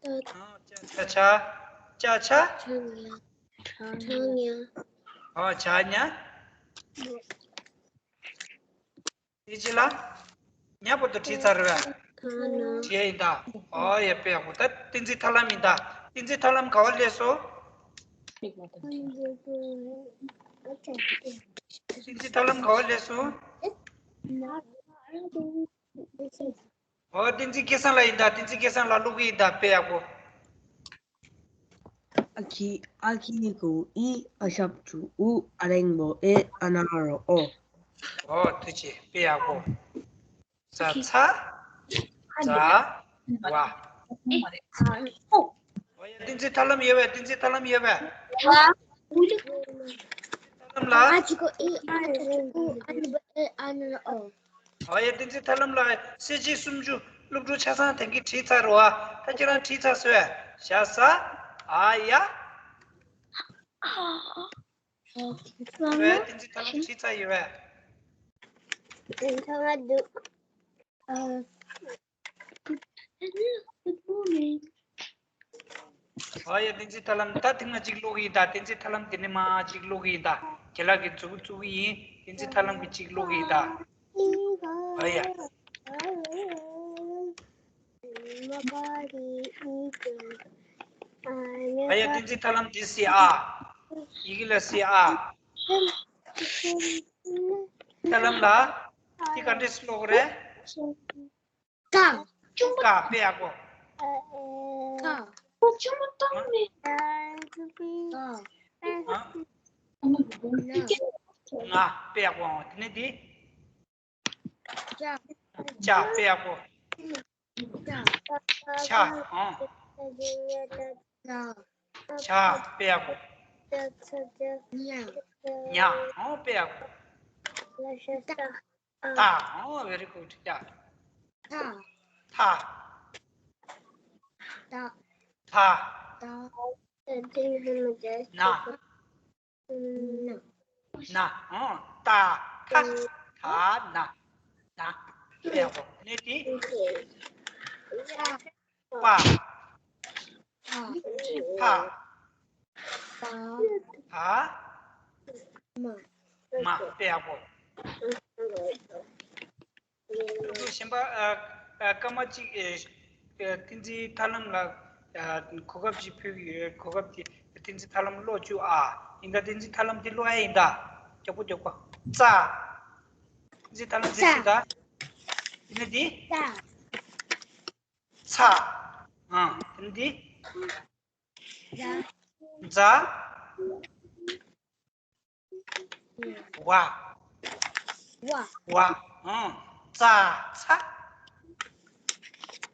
ད། ཨ། ཅ་ཆ་ཇ། ཅ་ཆ། ཇ་ཉ། ཇ་ཉ། ཨ། ཇ་ཉ། དེ་རྗེས་ལ། ཉ་བར་དུ་བྲིས་ཚར་བས། ད་ན། བྲིས་ཡིན་ད། ཨོ་ཡ། དཔེ་ཡག་པོ། ད་ཏིང་འཛིན་ཐར་ལམ་ཡིན་ད། ཏིང་འཛིན་ཐར་ལམ་ག་བ་སླེབས་སོང་། ཏིང་འཛིན་ཐར་ལམ་ག་བ་སླེབས་སོང་། ཨོ། ཏིང་འཛིན་སྐལ་བཟང་ལགས་ཡིན་ད། ཏིང་འཛིན་སྐལ་བཟང་ལགས་ཀློག་གི་ཡིན་ད། དཔེ་ཡག་པོ། ཨ་ཁི། ཨ་ཁི་གུ་ཨི། ཨ་ཞབས་ཀྱུ་ཨུ། ཨ་འགྲེང་བུ་ཨེ། ཨ་ན་རོ་ཨོ། ཨོ་ཐུགས་རྗེ་ཆེ། དཔེ་ཡག་པོ། ཟ་ཚ། ཟ་བ། ཨོ་ཡ། ཏིང་འཛིན་ཐར་ལམ་ཡོད་པས། ཏིང་འཛིན་ཐར་ལམ་ཡོད་པས། ཐར་ལམ་ལ། ཨ་ཁི་གུ་ཨི། ཨ་ཞབས་ཀྱུ་ཨུ། ཨ་འགྲེང་བུ་ཨེ། ཨ་ན་རོ་ཨོ། ཨོ་ཡ། ཏིང་འཛིན་ཐར་ལམ་ལ་གསལ་བྱེད་སུམ་ཅུ་སློབ་ཕྲུག་ཆ་ཚང་དེང་གི་བྲིས་ཚར་རོ་ཨ། ད་ཁྱེད་རང་བྲིས་ཚར་སོང་ཨ། ཞ་ས་ཨ་ཡ། ཨོ་ཡ། ཏིང་འཛིན་ཐར་ལམ་བྲིས་ཚར་ཡོད་པས། ཨ། ཨོ་ཡ། ཏིང་འཛིན་ཐར་ལམ་ད་ཐེངས་མ་གཅིག་ཀློག་གི་ཡིན་ད། ཏིང་འཛིན་ཐར་ལམ་དེ་ནས་མ་གཅིག་ཀློག་གི་ཡིན་ད། རྒན་ལགས་ཀྱིས་མཛུབ་གུ་བཙུགས་གི་ཡིན། ཏིང་འཛིན་ཐར་ལམ་གྱི་གཅིག་ཀློག་གི་ཡིན་ད། ཨོ་ཡ། ཨོ་ཡ། ཏིང་འཛིན་ཐར་ལམ་དེ་སི་ཨ། ཡི་གེ་ལ་སི་ཨ། ཐར་ལམ་ལ་དེ་ག་འདྲས་ཀློག་རེད། ཀ། ཀ། དཔེ་ཡག་པོ། ཀ། ཨ། ང་། དཔེ་ཡག་པོ། དེ་ནས་དེ། ཅ། ཅ། དཔེ་ཡག་པོ། ཆ། ཨང་། ཆ། དཔེ་ཡག་པོ། ཉ། ཨང་། དཔེ་ཡག་པོ། ཏ། ཨོ། Very good. Yeah. ཐ། ཐ། ད། ཐ། ད། ན། ན། ན། ཨོ། ཏ། ཐ། ཐ། ན། ན། དཔེ་ཡག་པོ། ནི་ཏི། པ། ཕ། ཕ། མ། མ། དཔེ་ཡག་པོ། སློབ་ཕྲུག་གཞན་པ། ཨ། ཨ། སྐར་མ་གཅིག་ཨ། ཨ། བསྟན་འཛིན་ཐར་ལམ་ལ། ཨ། གོ་སྐབས་ཅིག་ཕུལ་གྱི་ཡོད། གོ་སྐབས་དེ་བསྟན་འཛིན་ཐར་ལམ་ཀློག་བཅུག་ཨ། ཡིན་ད། བསྟན་འཛིན་ཐར་ལམ་དེ་ཀློག་ཨ་ཡིན་ད། མགྱོགས་པོ་མགྱོགས་པོ། ཙ། བསྟན་འཛིན་ཐར་ལམ་དེ་ཙ། ཤེས་ད། ཡིན་ན་དེ། ཙ། ཚ། ཨ། དེ་ནི་དེ། ཛ། ཛ། ཝ། ཝ། ཝ། ཨ། ཙ། ཚ།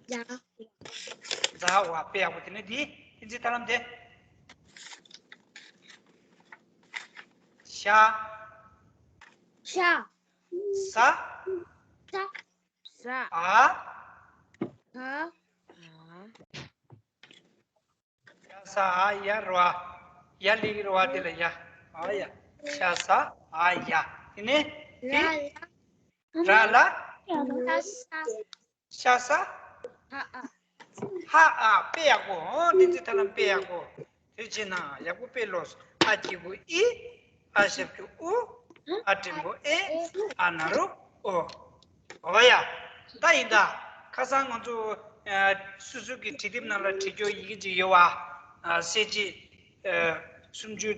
ཛ། ཛ། ཝ། དཔེ་ཡག་པོ། དེ་ནི་དེ། བསྟན་འཛིན་ཐར་ལམ་དེ། ཤ། ཤ། ས། ས། ས། ཨ། ཨ། ཤ་ས་ཨ་ཡ་རོ་ཨ། ཡ་ལི་རོ་ཨ་དེ་ལ་ཡ། ཨ་ཡ། ཤ་ས་ཨ་ཡ། དེ་ནས་དེ། ར་ལ། ཤ་ས། ཧ་ཨ། ཧ་ཨ། དཔེ་ཡག་པོ། ཨོ། བསྟན་འཛིན་ཐར་ལམ་དཔེ་ཡག་པོ། དེ་བྱས་ན་ཡག་པོ་དཔེ་ཀློགས། ཨ་གི་གུ་ཨི། ཨ་ཞབས་ཀྱུ་ཨུ། ཨ་འགྲེང་བུ་ཨེ། ཨ་ན་རོ་ཨོ། ཨོ་ཡ། ད་ཡིན་ད། ཁ་སང་ང་ཚོ་ཨ་སོ་སོ་གི་བྲིས་དེབ་ནང་ལ་བྲིས་རྒྱུ་ཡི་གེ་ཅིག་ཡོད་བ། ཨ་གསལ་བྱེད་ཨ་སུམ་ཅུ།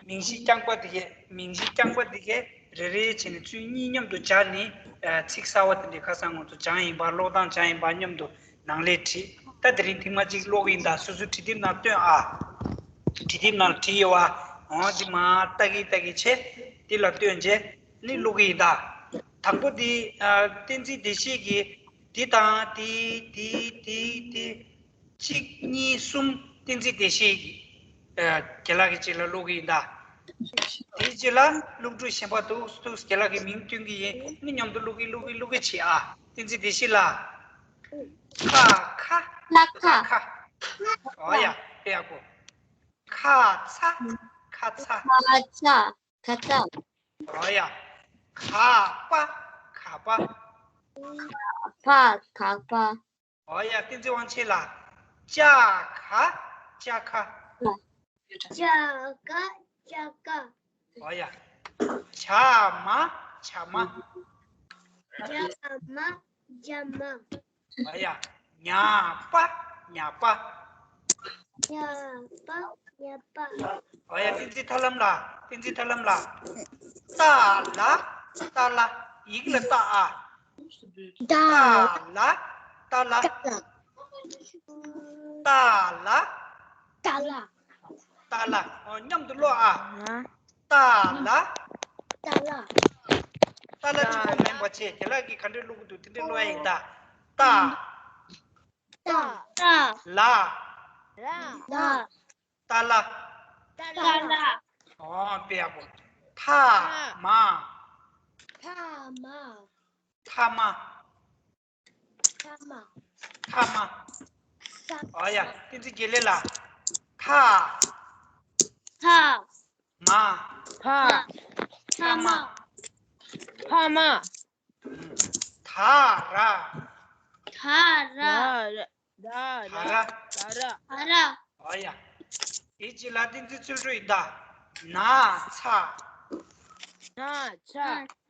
མིང་གཞི་རྐྱང་པ་དེ་གས། མིང་གཞི་རྐྱང་པ་དེ་གས་རེ་རེ་བྱས་ནས་ཚུལ་གཉིས་མཉམ་དུ་སྦྱར་ནས་ཨ་ཚིག་གསར་བ་དེ་འདྲའི་ཁ་སང་ང་ཚོ་སྦྱངས་ཡིན་པ། ཀློག་སྟངས་སྦྱངས་ཡིན་པ་མཉམ་དུ་ནང་ལས་བྲིས། ད་དེ་རིང་ཐེངས་མ་གཅིག་ཀློག་གི་ཡིན་ད། སོ་སོའི་བྲིས་དེབ་ནང་སྟོན་ཨ། བྲིས་དེབ་ནང་བྲིས་ཡོད་བ། འོང་དེ་མར་ལྟ་གི་ལྟ་གི་བྱས། དེ་ལ་སྟོན་རྗེས་ནི་ཀློག་གི་ཡིན་ད། དང་པོ་དེ་ཨ་བསྟན་འཛིན་བདེ་གཤེགས་ཀྱིས་འདི་དང་འདི་འདི་འདི་འདི་གཅིག་གཉིས་གསུམ། བསྟན་འཛིན་བདེ་གཤེགས་ཀྱིས་ཨ་རྒན་ལགས་ཀྱི་རྗེས་ལ་ཀློག་གི་ཡིན་ད། དེའི་རྗེས་ལ་སློབ་ཕྲུག་གཞན་པ་འདུག་འདུག་རྒན་ལགས་ཀྱིས་མིང་སྟོན་གྱི་ཡིན། ནི་མཉམ་དུ་ཀློག་གི་ཀློག་གི་ཀློག་གི་བྱེད་ཨ། བསྟན་འཛིན་བདེ་གཤེགས་ལགས། ཁ་ཁ། ལ་ཁ། ཁ་ཁ། ཨོ་ཡ། དཔེ་ཡག་པོ། ཁ་ཚ། ཁ་ཚ། ཁ་ཚ། ཁ་ཚ། ཨོ་ཡ། ག་པ། ག་པ། ག་པ། ག་པ། ཨོ་ཡ། བསྟན་འཛིན་དབང་ཆེན་ལགས། ཅ་ག། ཅ་ག། ཅ་ག། ཅ་ག། ཨོ་ཡ། ཇ་མ། ཇ་མ། ཇ་མ། ཇ་མ། ཨོ་ཡ། ཉ་པ། ཉ་པ། ཉ་པ། ཉ་པ། ཨོ་ཡ། བསྟན་འཛིན་ཐར་ལམ་ལགས། བསྟན་འཛིན་ཐར་ལམ་ལགས། ཏ་ལ། ཏ་ལ། ཡིག་ལ་ཏ་ཨ། ཏ་ལ། ཏ་ལ། ཏ་ལ། ཏ་ལ། ཏ་ལ། ཨོ་མཉམ་དུ་ཀློག་ཨ། ཏ་ལ། ཏ་ལ། ཏ་ལ་གཅིག་པོ་མིན་པ་བྱས། རྒན་ལགས་ཀྱིས་ག་འདྲས་ཀློག་གི་འདུག་དེ་འདྲས་ཀློག་ཡ་ཡིན་ད། ཏ། ཏ། ཏ། ལ། ལ། ཏ་ལ། ཏ་ལ། ཨོ་དཔེ་ཡག་པོ། ཐ་མ། ཐ་མ། ཐ་མ། ཐ་མ། ཐ་མ། ཨོ་ཡ། བསྟན་འཛིན་དགེ་ལེགས་ལགས། ཐ། ཐ། མ། ཐ། ཐ་མ། ཐ་མ། ཐ་ར། ཐ་ར། ར། ར། ད་ར། ད་ར། ད་ར། ཨོ་ཡ། དེའི་རྗེས་ལ་བསྟན་འཛིན་ཚུལ་ཁྲིམས་ཡིན་ད། ན་ཚ། ན་ཚ།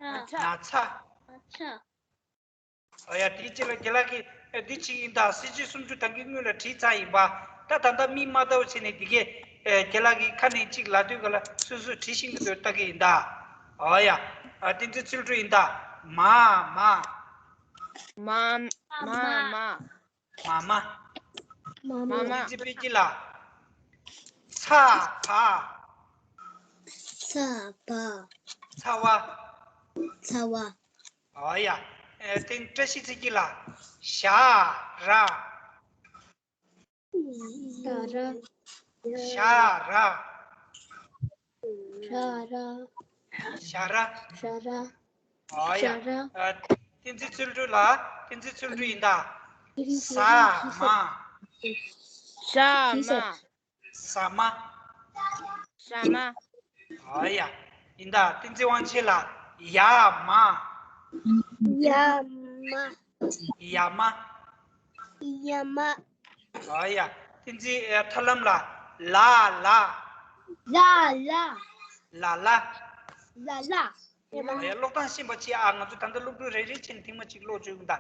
ན་ཚ། ན་ཚ། ཨོ་ཡ། དེའི་རྗེས་ལ་རྒན་ལགས་ཀྱིས་ཨ་འདི་གཅིག་ཡིན་ད། གསལ་བྱེད་སུམ་ཅུ་ད་གིན་སྔོན་ལ་བྲིས་ཚར་ཡིན་པ། ད་ད་ལྟ་མིག་མ་བལྟ་བ་བྱས་ནས་འདི་གས་ཨ་རྒན་ལགས་ཀྱིས་ཁ་ནས་གཅིག་ལབ་དུས་ག་ལ་སོ་སོས་བྲིས་ཤེས་ཀྱི་འདུག་ལྟ་གི་ཡིན་ད། ཨོ་ཡ། ཨ་བསྟན་འཛིན་ཚུལ་ཁྲིམས་ཡིན་ད། མ་མ། མ་མ་མ། མ་མ། མ་མ། མ་མ། བསྟན་འཛིན་དཔལ་སྐྱིད་ལགས། ཚ་བ། ཚ་བ། ཚ་བ། ཚ་བ། ཨོ་ཡ། ཨེ་བསྟན་བཀྲ་ཤིས་ཚེ་སྐྱིད་ལགས། ཞ་ར། ཞ་ར། ཞ་ར། ཞ་ར། ཞ་ར། ཞ་ར། ཨོ་ཡ། ཞ་ར། ཨ་བསྟན་འཛིན་ཚུལ་ཁྲིམས་ལགས། བསྟན་འཛིན་ཚུལ་ཁྲིམས་ཡིན་ད། ཟ་མ། ཟ་མ། ཟ་མ། ཟ་མ། ཨོ་ཡ། ཡིན་ད། བསྟན་འཛིན་དབང་ཆེན་ལགས། ཡ་མ། ཡ་མ། ཡ་མ། ཡ་མ། ཨོ་ཡ། བསྟན་འཛིན་ཨ་ཐར་ལམ་ལགས། ལ་ལ། ལ་ལ། ལ་ལ། ལ་ལ། ཨོ་ཡ། ཀློག་སྟངས་ཤེས་པ་བྱེད་ཨ། ང་ཚོ་ད་ལྟ་སློབ་ཕྲུག་རེ་རེ་བྱས་ནས་ཐེངས་མ་གཅིག་ཀློག་བཅུག་གི་ཡིན་ད།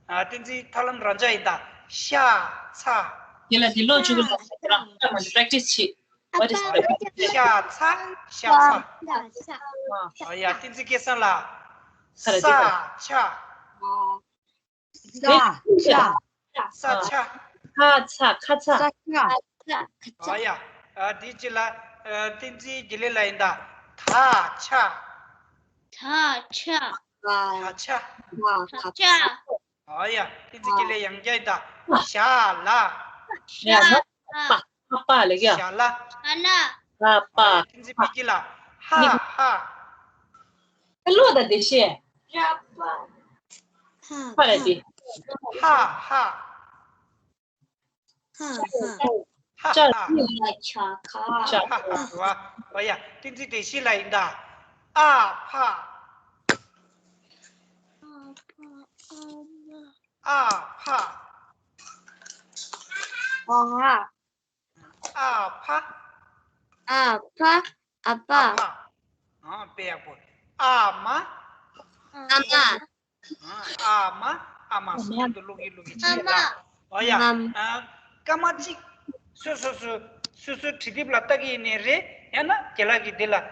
ཨ་བསྟན་འཛིན་ཐར་ལམ་རང་འཇགས་ཡིན་ད། ཤ་ཚ། དེ་ལ་དེ་ཀློག་བཅུག་གི་ལ་རང་འཇགས་མ་འཇུག practice་བྱེད། What is that? ཤ་ཚ། ཤ་ཚ། ཨོ་ཡ། བསྟན་འཛིན་སྐལ་བཟང་ལགས། ས་ཆ། ས་ཆ། ས་ཆ། ཁ་ཚ། ཁ་ཚ། ས་ཆ། ཨོ་ཡ། ཨ་དེའི་རྗེས་ལ་ཨ་བསྟན་འཛིན་དགེ་ལེགས་ལགས་ཡིན་ད། ད་ཆ། ད་ཆ། ད་ཆ། ད་ཆ། ཨོ་ཡ། བསྟན་འཛིན་དགེ་ལེགས་ཡང་བསྐྱར་ཡིན་ད། ཞ་ལ། ཞ་ལ། པ། པ་ལ་ཀྱ། ཞ་ལ། ཞ་ལ། ལ་པ། ཨོ་ཡ། བསྟན་འཛིན་དཔལ་སྐྱིད་ལགས། ཧ་ཧ། ཨ་ལོ་ད་དེ་ཤེས། ཧ་ཧ། ཧ་ལ་དེ། ཧ་ཧ། ཧ་ཧ། ཧ་ཧ། ཧ་ཧ། ཨོ་ཡ། བསྟན་འཛིན་བདེ་གཤེགས་ལགས་ཡིན་ད། ཨ་ཕ། ཨ་ཕ། ཨ་ཕ། ཨ་ཕ། ཨ་ཕ། ཨ་ཕ། ཨ་ཕ། ཨ་ཕ། ཨ། དཔེ་ཡག་པོ། ཨ་མ། ཨ་མ། ཨ་མ། ཨ་མ། སོ་སོ་མཉམ་དུ་ཀློག་གི་ཀློག་གི་ཨ་མ། བྱེད་ལ། འོ་ཡ། ཨ་མ། ཨ། སྐར་མ་གཅིག་སོ་སོ་སོ། སོ་སོ་བྲིས་དེབ་ལ་ལྟ་གི་ཡིན་ནའི་རེད། ཡང་ན་རྒན་ལགས་ཀྱིས་འདི་ལ། ཨ།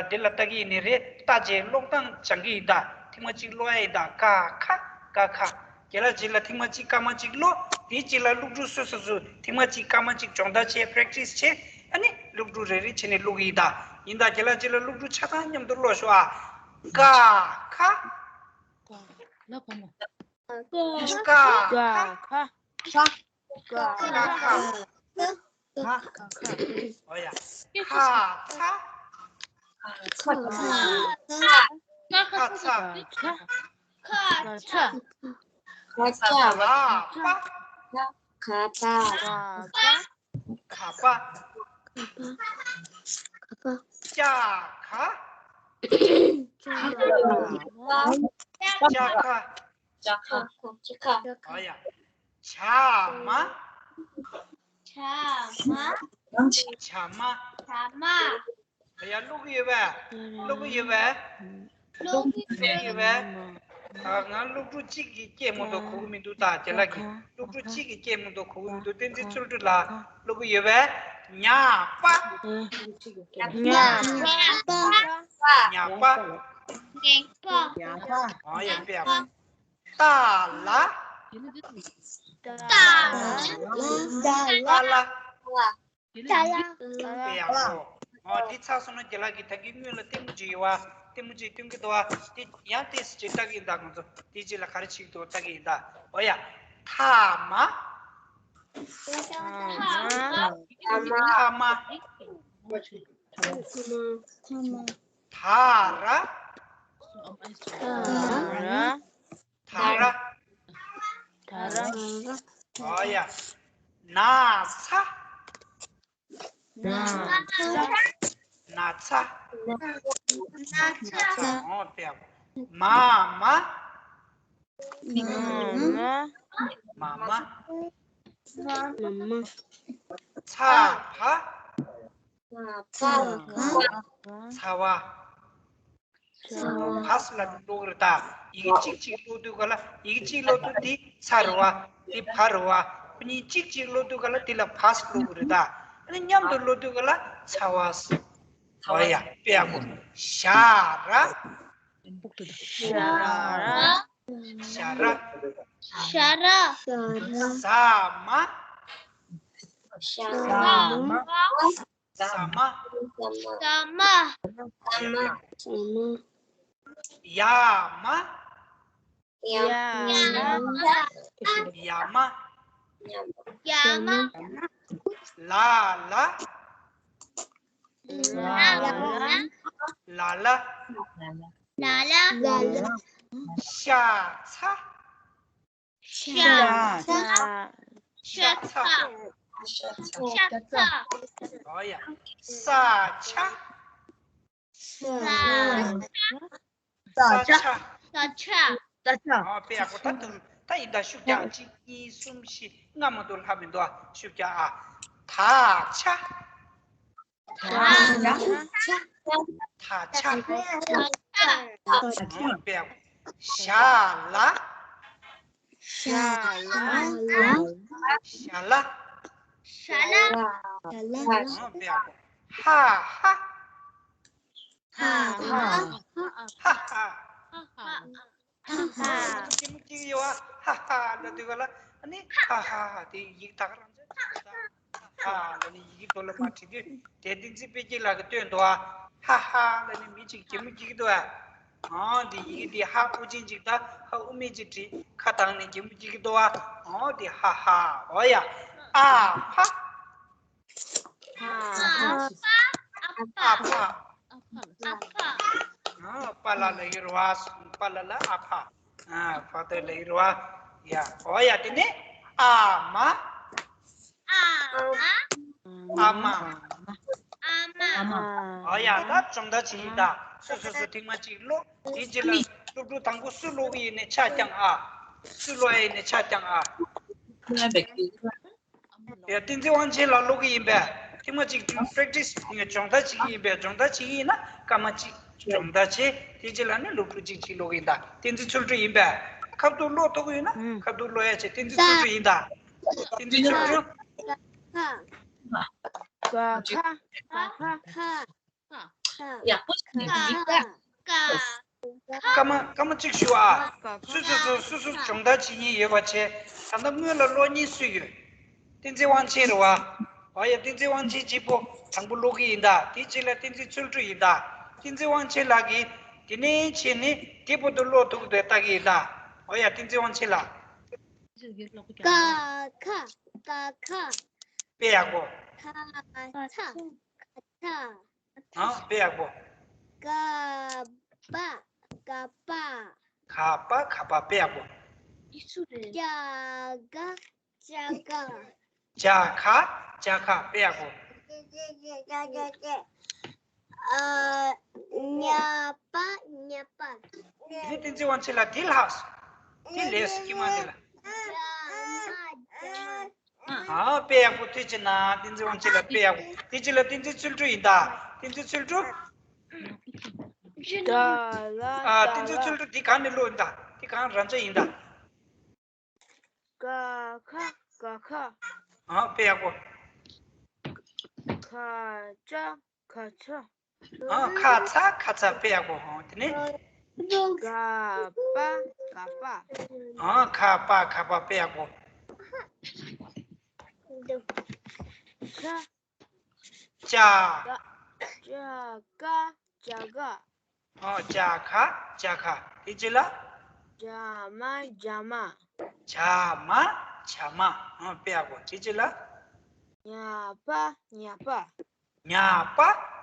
འདི་ལ་ལྟ་གི་ཡིན་ནའི་རེད། ལྟ་བྱས་ཀློག་སྟངས་སྦྱང་གི་ཡིན་ད། ཐེངས་མ་གཅིག་ཀློག་ཡ་ཡིན་ད། ཀ་ཁ། ཀ་ཁ། རྒན་ལགས་རྗེས་ལ་ཐེངས་མ་གཅིག་སྐར་མ་གཅིག་ཀློག་དེའི་རྗེས་ལ་ཀློག་ཕྲུག་སོ་སོ་སོ་ཐེངས་མ་གཅིག་སྐར་མ་གཅིག་སྦྱོང་བརྡར་བྱས། པེ་རེག་ཊི་སི་བྱས། ཨ་ནི་ཀློག་ཕྲུག་རེ་རེ་བྱས་ནས་ཀློག་གི་ཡིན་ད། ཡིན་ད། རྒན་ལགས་རྗེས་ལ་ཀློག་ཕྲུག་ཆ་ཚང་མཉམ་དུ་ཀློག་ཤོག་ཨ། ཀ་ཁ། ཀ་ལ་བ་མོ། ཀ་ཀ་ཁ། ཁ། ཁ། ཁ་ཁ། ཁ་ཁ། ཁ་ཁ། ཨོ་ཡ། ཁ་ཚ། ཁ་ཚ། ཁ་ཚ། ཁ་ཚ། ཁ་ཚ། ལ་པ། ཁ་པ། ཁ་པ། ཀྱ་ཁ། ཀྱ་ཁ། ཀྱ་ཁ། ཨོ་ཡ། བྱ་མ། བྱ་མ། བྱ་མ། བྱ་མ། ཨོ་ཡ། ཀློག་གི་ཡོད་པས། ཀློག་གི་ཡོད་པས། ཀློག་གི་ཡོད་པས། ཨ། ང་ཀློག་ཕྲུག་གཅིག་གིས་སྐད་མ་གཏོགས་གོ་གི་མི་འདུག་ད་རྒན་ལགས་ཀྱིས་ཀློག་ཕྲུག་གཅིག་གིས་སྐད་མ་གཏོགས་གོ་གི་མི་འདུག་བསྟན་འཛིན་ཚུལ་ཁྲིམས་ལགས། ཀློག་གི་ཡོད་པས། ཉ་པ། ཉ་པ། ཉ་པ། ཉ་པ། ཉ་པ། ཨོ་ཡ། དཔེ་ཡག་པོ། ཏ་ལ། ཏ་ལ། ཏ་ལ། ཏ་ལ། དཔེ་ཡག་པོ། ཨོ། འདི་ཚར་སོང་ན་རྒན་ལགས་ཀྱིས་ད་གིན་སྔོན་ལ་ལྟད་མོ་ཅིག་ཡོད་པ། ལྟད་མོ་ཅིག་སྟོན་གྱི་འདུག་པ། དེ་ཡང་ཏོག་ཙམ་ཅིག་ལྟ་གི་ཡིན་ད། ང་ཚོ་དེའི་རྗེས་ལ་ག་རེ་བྱེད་ཀྱི་འདུག་ལྟ་གི་ཡིན་ད། ཨོ་ཡ། ཐ་མ། ཐ་མ། ཐ་མ། ཐ་མ། ཐ་ར། ཐ་ར། ཐ་ར། ཐ་ར། ཨོ་ཡ། ན་ཚ། ན་ཚ། ན་ཚ། ཨོ་དཔེ་ཡག་པོ། མ་མ། མ་མ། མ་མ། མ་མ། ཚ་བ། ཚ་བ། ཚ་བ། ཚ་བ། བ་ས་ལ་ཀློག་རེད་ད། ཡི་གེ་གཅིག་གཅིག་ཀློག་དུས་ག་ལ། ཡི་གེ་གཅིག་ཀློག་དུས་འདི་ཚ་རེད་པ། འདི་བ་རེད་པ། ཁོ་གཉིས་གཅིག་གཅིག་ཀློག་དུས་ག་ལ་འདི་ལ་བ་ས་ཀློག་གི་རེད་ད། ཨ་ནི་མཉམ་དུ་ཀློག་དུས་ག་ལ་ཚ་བ་ས། ཨོ་ཡ། དཔེ་ཡག་པོ། ཞ་ར། ཞ་ར། ཞ་ར། ཞ་ར། ཟ་མ། ཟ་མ། ཟ་མ། ཟ་མ། ཟ་མ། ཡ་མ། ཡ་མ། ཡ་མ། ཡ་མ། ལ་ལ། ལ་ལ། ལ་ལ། ལ་ལ། ཤ་ཚ། ཤ་ཚ། ཤ་ཚ། ཤ་ཚ། ཨོ་ཡ། ས་ཆ། ས་ཆ། ས་ཆ། ས་ཆ། ཨོ་དཔེ་ཡག་པོ། ད་དུང་ད་ཡིན་ད། ཤུགས་རྒྱག་གཅིག་གཉིས། གསུམ། བཞི། ལྔ་མ་གཏོགས་ལྷག་མི་འདུག་ཨ། ཤུགས་རྒྱག་ཨ། ད་ཆ། ད་ཆ། ད་ཆ། ཨོ་དཔེ་ཡག་པོ། ཞ་ལ། ཞ་ལ། ཞ་ལ། ཞ་ལ། ཨོ་དཔེ་ཡག་པོ། ཧ་ཧ། ཧ་ཧ། ཧ་ཧ། ཧ་ཧ། ཧ་ཧ། གད་མོ་སྐྱེ་གི་ཡོད་པ། ཧ་ཧ་ལབ་དུས་ག་ལ། ཨ་ནི་ཧ་ཧ་ཧ་དེ་ཡི་གེ་ད་ག་རང་ཆ་ཧ་ཧ་ལབ་ནས་ཡི་གེ་ཐོག་ལ་མར་བྲིས་དུས་དེ་བསྟན་འཛིན་དཔལ་སྐྱིད་ལགས་ཀྱིས་བཏོན་འདུག་ཨ། ཧ་ཧ་ལབ་ནས་མི་གཅིག་གད་མོ་སྐྱེ་གི་འདུག་ཨ། ཨང་། དེ་ཡི་གེ་དེ་ཧ་དབུ་ཅན་གཅིག་དང་ཧ་དབུ་མེད་གཅིག་བྲིས། ཁ་གདངས་ནས་གད་མོ་སྐྱེ་གི་འདུག་ཨ། ཨང་། དེ་ཧ་ཧ། ཨོ་ཡ། ཨ་ཕ། ཨ་ཕ། ཨ་ཕ། ཨ་ཕ། ཨ་པ་ལ་ལབ་ཀྱི་རེད་པ། པ་ལ་ལ་ཨ་ཕ། ཨ། ཕ་ཏོ་ལབ་ཀྱི་རེད་པ། ཡ། ཨོ་ཡ། དེ་ནས་ཨ་མ། ཨ་མ། ཨ་མ། ཨ་མ། ཨོ་ཡ། ད་སྦྱོང་བརྡར་བྱེད་ཡིན་ད། སོ་སོ་སོ་ཐེངས་མ་གཅིག་ཀློག་དེའི་རྗེས་ལ་སློབ་ཕྲུག་དང་པོ་སུ་ཀློག་གི་ཡིན་ནའི་ཆ་རྐྱང་ཨ། སུ་ཀློག་ཡིན་ནའི་ཆ་རྐྱང་ཨ། ཡ། བསྟན་འཛིན་དབང་ཆེན་ལགས་ཀློག་གི་ཡིན་པས། ཐེངས་མ་གཅིག་practice་སྦྱོང་བརྡར་བྱེད་ཀྱི་ཡིན་པས། སྦྱོང་བརྡར་བྱེད་ཀྱི་ཡིན་ན་སྐར་མ་གཅིག་སྦྱོང་བརྡར་བྱེད། དེ་རྗེས་ལ་ནི་སློབ་ཕྲུག་གཅིག་གཅིག་ཀློག་གི་ཡིན་ད། བསྟན་འཛིན་ཚུལ་ཁྲིམས་ཡིན་པས། ཁ་ཐུག་ཀློག་ཐུབ་ཀྱི་ཡོད་ན་ཁ་ཐུག་ཀློག་ཡ་བྱེད། བསྟན་འཛིན་ཚུལ་ཁྲིམས་ཡིན་ད། བསྟན་འཛིན་ཚུལ་ཁྲིམས། ཁ་ཁ་ཁ་ཁ། ཡག་པོ་ཞིག་ནས་འདི་ལྟ། སྐར་མ་སྐར་མ་གཅིག་ཞུ་ཨ། སུ་སུ་སུ་སུ་སུ་སྦྱོང་བརྡར་བྱེད་མཁན་ཡོད་པ་བྱས། ད་ལྟ་སྔོན་ལ་ཀློག་མཁན་སུ་ཡོད། བསྟན་འཛིན་དབང་ཆེན་རེད་བ། ཨ་ཡ། བསྟན་འཛིན་དབང་ཆེན་གཅིག་པོ་དང་པོ་ཀློག་གི་ཡིན་ད། དེའི་རྗེས་ལ་བསྟན་འཛིན་ཚུལ་ཁྲིམས་ཡིན་ད། བསྟན་འཛིན་དབང་ཆེན་ལགས་ཀྱིས་དེ་ནས་བྱས་ནས་དེ་བར་དུ་ཀློག་ཐུབ་ཀྱི་འདུག་ལྟ་གི་ཡིན་ད། ཨ་ཡ། བསྟན་འཛིན་དབང་ཆེན་ལགས། ཀ་ཁ་ཀ་ཁ། དཔེ་ཡག་པོ། ཁ་ཚ་ཁ་ཚ། ཨ། དཔེ་ཡག་པོ། ག་པ་ག་པ། ག་པ་ག་པ། དཔེ་ཡག་པོ། ཅ་ག་ཅ་ག། ཅ་ག་ཅ་ག། དཔེ་ཡག་པོ། ཨ། ཉ་པ་ཉ་པ། དེ་ནས་བསྟན་འཛིན་དབང་ཆེན་ལགས། དེ་ལྷག་སོང་། དེ་ལས་སུ་ཁྱི་མ་དེ་ལ། ཇ་མ་ཇ་མ། ཨ། དཔེ་ཡག་པོ། ཐུགས་རྗེ་གནང་། བསྟན་འཛིན་དབང་ཆེན་ལགས། དཔེ་ཡག་པོ། དེ་རྗེས་ལ་བསྟན་འཛིན་ཚུལ་ཁྲིམས་ཡིན་ད། བསྟན་འཛིན་ཚུལ་ཁྲིམས། ད་ལ་ཨ། ད་བསྟན་འཛིན་ལ། ཚུལ་ཁྲིམས། འདི་གང་ནས་ཀློག་ཡིན་ད། འདི་གང་རང་འཇགས་ཡིན་ད། ག་ཁ་ག་ཁ། ཨ། དཔེ་ཡག་པོ། ཁ་ཅ་ཁ་ཅ། ཨ། ཁ་ཚ་ཁ་ཚ། དཔེ་ཡག་པོ། ཨ། དེ་ནས། ག་པ་ག་པ། ཨ། ག་པ་ག་པ། དཔེ་ཡག་པོ། ཅ། ཅ། ཅ་ག་ཅ་ག། ཨ། ཅ་ག་ཅ་ག། དེ་རྗེས་ལ། ཇ་མ་ཇ་མ། ཇ་མ་ཇ་མ། ཨ། དཔེ་ཡག་པོ། དེ་རྗེས་ལ། ཉ་པ་ཉ་པ། ཉ་པ་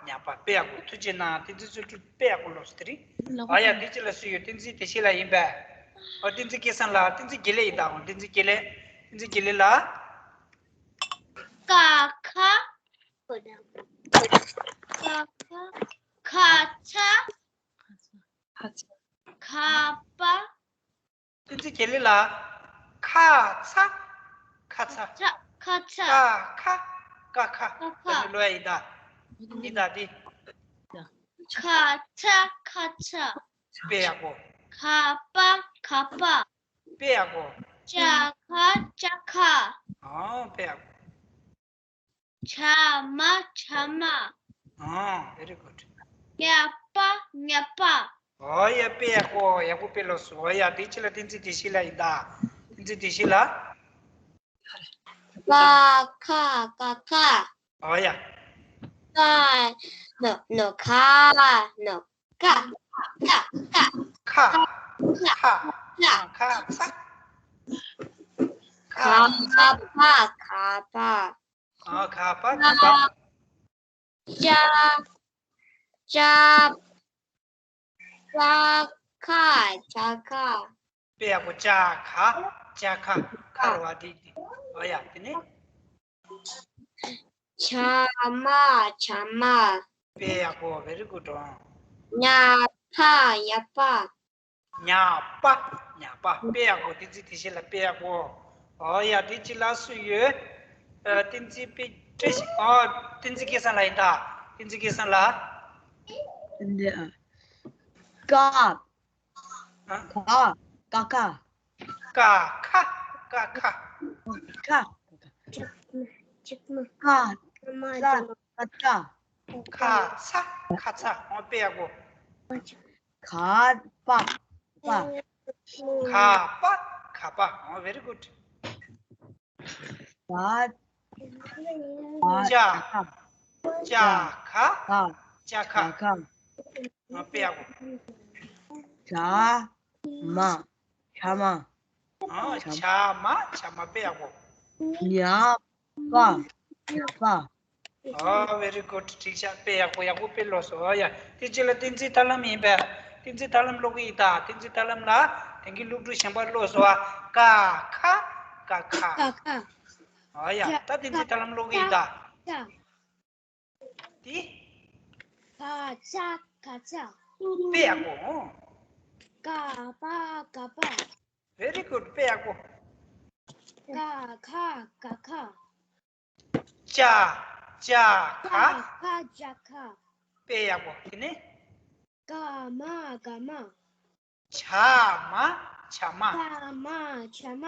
ཉ་པ། དཔེ་ཡག་པོ། ཐུགས་རྗེ་གནང་། བསྟན་འཛིན་ཚུལ་ཁྲིམས། དཔེ་ཡག་པོ་ཀློག་སོང་། དེ་རིང་། ཨ་ཡ། དེ་རྗེས་ལ་སུ་ཡོད། བསྟན་འཛིན་བདེ་གཤེགས་ལགས་ཡིན་པས། ཨ། བསྟན་འཛིན་སྐལ་བཟང་ལགས། བསྟན་འཛིན་དགེ་ལེགས་ཡིན་ད། ཨོ། བསྟན་འཛིན་དགེ་ལེགས། བསྟན་འཛིན་དགེ་ལེགས་ལགས། ཀ་ཁ། ཀ་ཁ། ཁ་ཚ། ཁ་པ། བསྟན་འཛིན་དགེ་ལེགས་ལགས། ཁ་ཚ། ཁ་ཚ། ཚ། ཁ་ཚ། ཀ་ཁ། ཀ་ཁ། ཀ་ཁ། ད་ནི་ཀློག་ཡ་ཡིན་ད། འདི་ད་འདི། ཁ་ཚ་ཁ་ཚ། དཔེ་ཡག་པོ། ཁ་པ་ཁ་པ། དཔེ་ཡག་པོ། ཅ་ཁ་ཅ་ཁ། ཨོ། དཔེ་ཡག་པོ། ཇ་མ་ཇ་མ། ཨོ། very good། ཉ་པ་ཉ་པ། ཨོ་ཡ། དཔེ་ཡག་པོ། ཡག་པོ་དཔེ་ཀློག་སོང་། ཨོ་ཡ། དེ་རྗེས་ལ་བསྟན་འཛིན་བདེ་གཤེགས་ལགས་ཡིན་ད། བསྟན་འཛིན་བདེ་གཤེགས་ལགས། ཀ་ཁ་ཀ་ཁ། ཨོ་ཡ། ཀ་ནོ་ནོ་ཁ་ནོ་ཀ་ཀ་ཀ། ཁ། ཁ། ཁ་ཚ། ཁ་པ་ཁ་པ། ཨ། ཁ་པ་ཁ་པ། ཅ་ཅ་ཅ་ཁ་ཅ་ཁ། དཔེ་ཡག་པོ། ཅ་ཁ་ཅ་ཁ། ཁ་རེད་བ། འདི་འདི། ཨོ་ཡ། དེ་ནས། ཇ་མ་ཇ་མ། དཔེ་ཡག་པོ། very good། ཨོ། ཉ་པ་ཉ་པ། ཉ་པ་ཉ་པ། དཔེ་ཡག་པོ། བསྟན་འཛིན་བདེ་གཤེགས་ལགས། དཔེ་ཡག་པོ། ཨོ་ཡ། དེ་རྗེས་ལ་སུ་ཡོད། ཨ། བསྟན་འཛིན་དཔེ་བཀྲ་ཤིས། ཨོ། བསྟན་འཛིན་སྐལ་བཟང་ལགས་ཡིན་ད། བསྟན་འཛིན་སྐལ་བཟང་ལགས། འདི་ཨ། ཀ། ཨ། ཁ། ཀ་ཁ། ཀ་ཁ་ཀ་ཁ། ཁ། ཅིག་མ་ཀ། མ་ཙ། ཀ་ཙ། ཁ་ཚ་ཁ་ཚ། ཨོ། དཔེ་ཡག་པོ། ཁ་པ། པ། ཁ་པ་ཁ་པ། ཨོ། very good། ཁ། ཅ། ཅ་ཁ་ཅ་ཁ། ཨོ། དཔེ་ཡག་པོ། ཇ་མ་ཇ་མ། ཨོ། ཇ་མ་ཇ་མ། དཔེ་ཡག་པོ། ཉ་པ་ཉ་པ། ཨོ། very good། འགྲིག་ཤག་དཔེ་ཡག་པོ། ཡག་པོ་དཔེ་ཀློག་སོང་། ཨོ་ཡ། དེ་རྗེས་ལ་བསྟན་འཛིན་ཐར་ལམ་ཡིན་པས། བསྟན་འཛིན་ཐར་ལམ་ཀློག་གི་ཡིན་ད། བསྟན་འཛིན་ཐར་ལམ་ལགས། དེང་གི་སློབ་ཕྲུག་གཞན་པ་ཀློག་སོང་བ། ཀ་ཁ་ཀ་ཁ། ཀ་ཁ། ཨོ་ཡ། ད་བསྟན་འཛིན་ཐར་ལམ་ཀློག་གི་ཡིན་ད། ཅ། དེ། ཁ་ཅ་ཁ་ཅ། དཔེ་ཡག་པོ། ཨོ། ཀ་པ་ཀ་པ། very good། དཔེ་ཡག་པོ། ཀ་ཁ་ཀ་ཁ། ཅ། ཇ་ག། ཇ་ག་ཇ་ག། དཔེ་ཡག་པོ། དེ་ནས། ག་མ་ག་མ། ཇ་མ་ཇ་མ། ཇ་མ་ཇ་མ།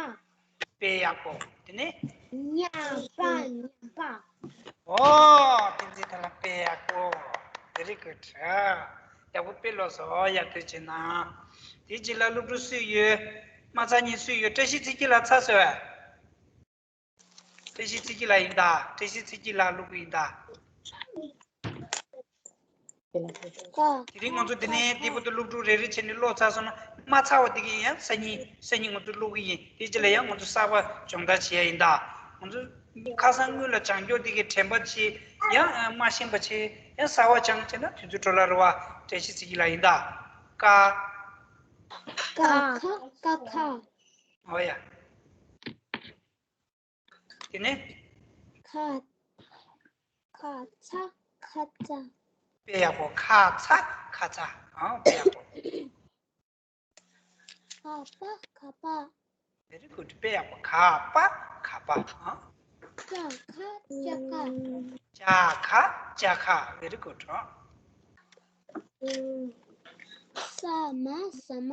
དཔེ་ཡག་པོ། དེ་ནས། ཉ་པ་ཉ་པ། ཨོ། བསྟན་འཛིན་ཐར་ལམ་དཔེ་ཡག་པོ། Very good. ཡག་པོ་དཔེ་ལོག་སོང་། ཡ། ཐུགས་རྗེ་གནང་། དེ་རྗེས་ལ་སློབ་ཕྲུག་སུ་ཡོད། མ་ཚད་ནི་སུ་ཡོད། བཀྲ་ཤིས་ཚེ་སྐྱིད་ལགས་ཚར་སོང་བས། བཀྲ་ཤིས་ཚེ་སྐྱིད་ལགས་ཡིན་ད། བཀྲ་ཤིས་ཚེ་སྐྱིད་ལགས་སློབ་ཕྲུག་ཡིན་ད། དེ་རིང་ང་ཚོ་འདི་ནས་འདི་བར་དུ་སློབ་ཕྲུག་རེ་རེ་བྱས་ནས་ཀློག་ཚར་སོང་ན། མ་ཚར་བ་དེ་གི་ཡང་སང་ཉིན་སང་ཉིན་ང་ཚོ་ཀློག་གི་ཡིན། དེ་རྗེས་ལ་ཡང་ང་ཚོ་གསར་པ་སྦྱོང་བརྡར་བྱེད་ཡ་ཡིན་ད། ང་ཚོ་ཁ་སང་སྔོན་ལ་སྦྱང་རྒྱུ་དེ་གི་དྲན་པ་བྱེད། ཡང་མ་ཤེས་པ་བྱེད། ཡང་གསར་པ་སྦྱང་བྱས་ན་དུས་ཚོད་འཕྲོ་བརླག་རེད་བ། བཀྲ་ཤིས་ཚེ་སྐྱིད་ལགས་ཡིན་ད། ཀ། ཀ་ཁ་ཀ་ཁ། ཨོ་ཡ། དེ་ནས། ཁ། ཁ་ཚ་ཁ་ཚ། དཔེ་ཡག་པོ། ཁ་ཚ་ཁ་ཚ། ཨང་། དཔེ་ཡག་པོ། ཁ་པ་ཁ་པ། Very good. དཔེ་ཡག་པོ། ཁ་པ་ཁ་པ། ཨང་། ཇ་ཁ་ཇ་ཁ། ཇ་ཁ་ཇ་ཁ། Very good. ཨང་། ས་མ་ས་མ།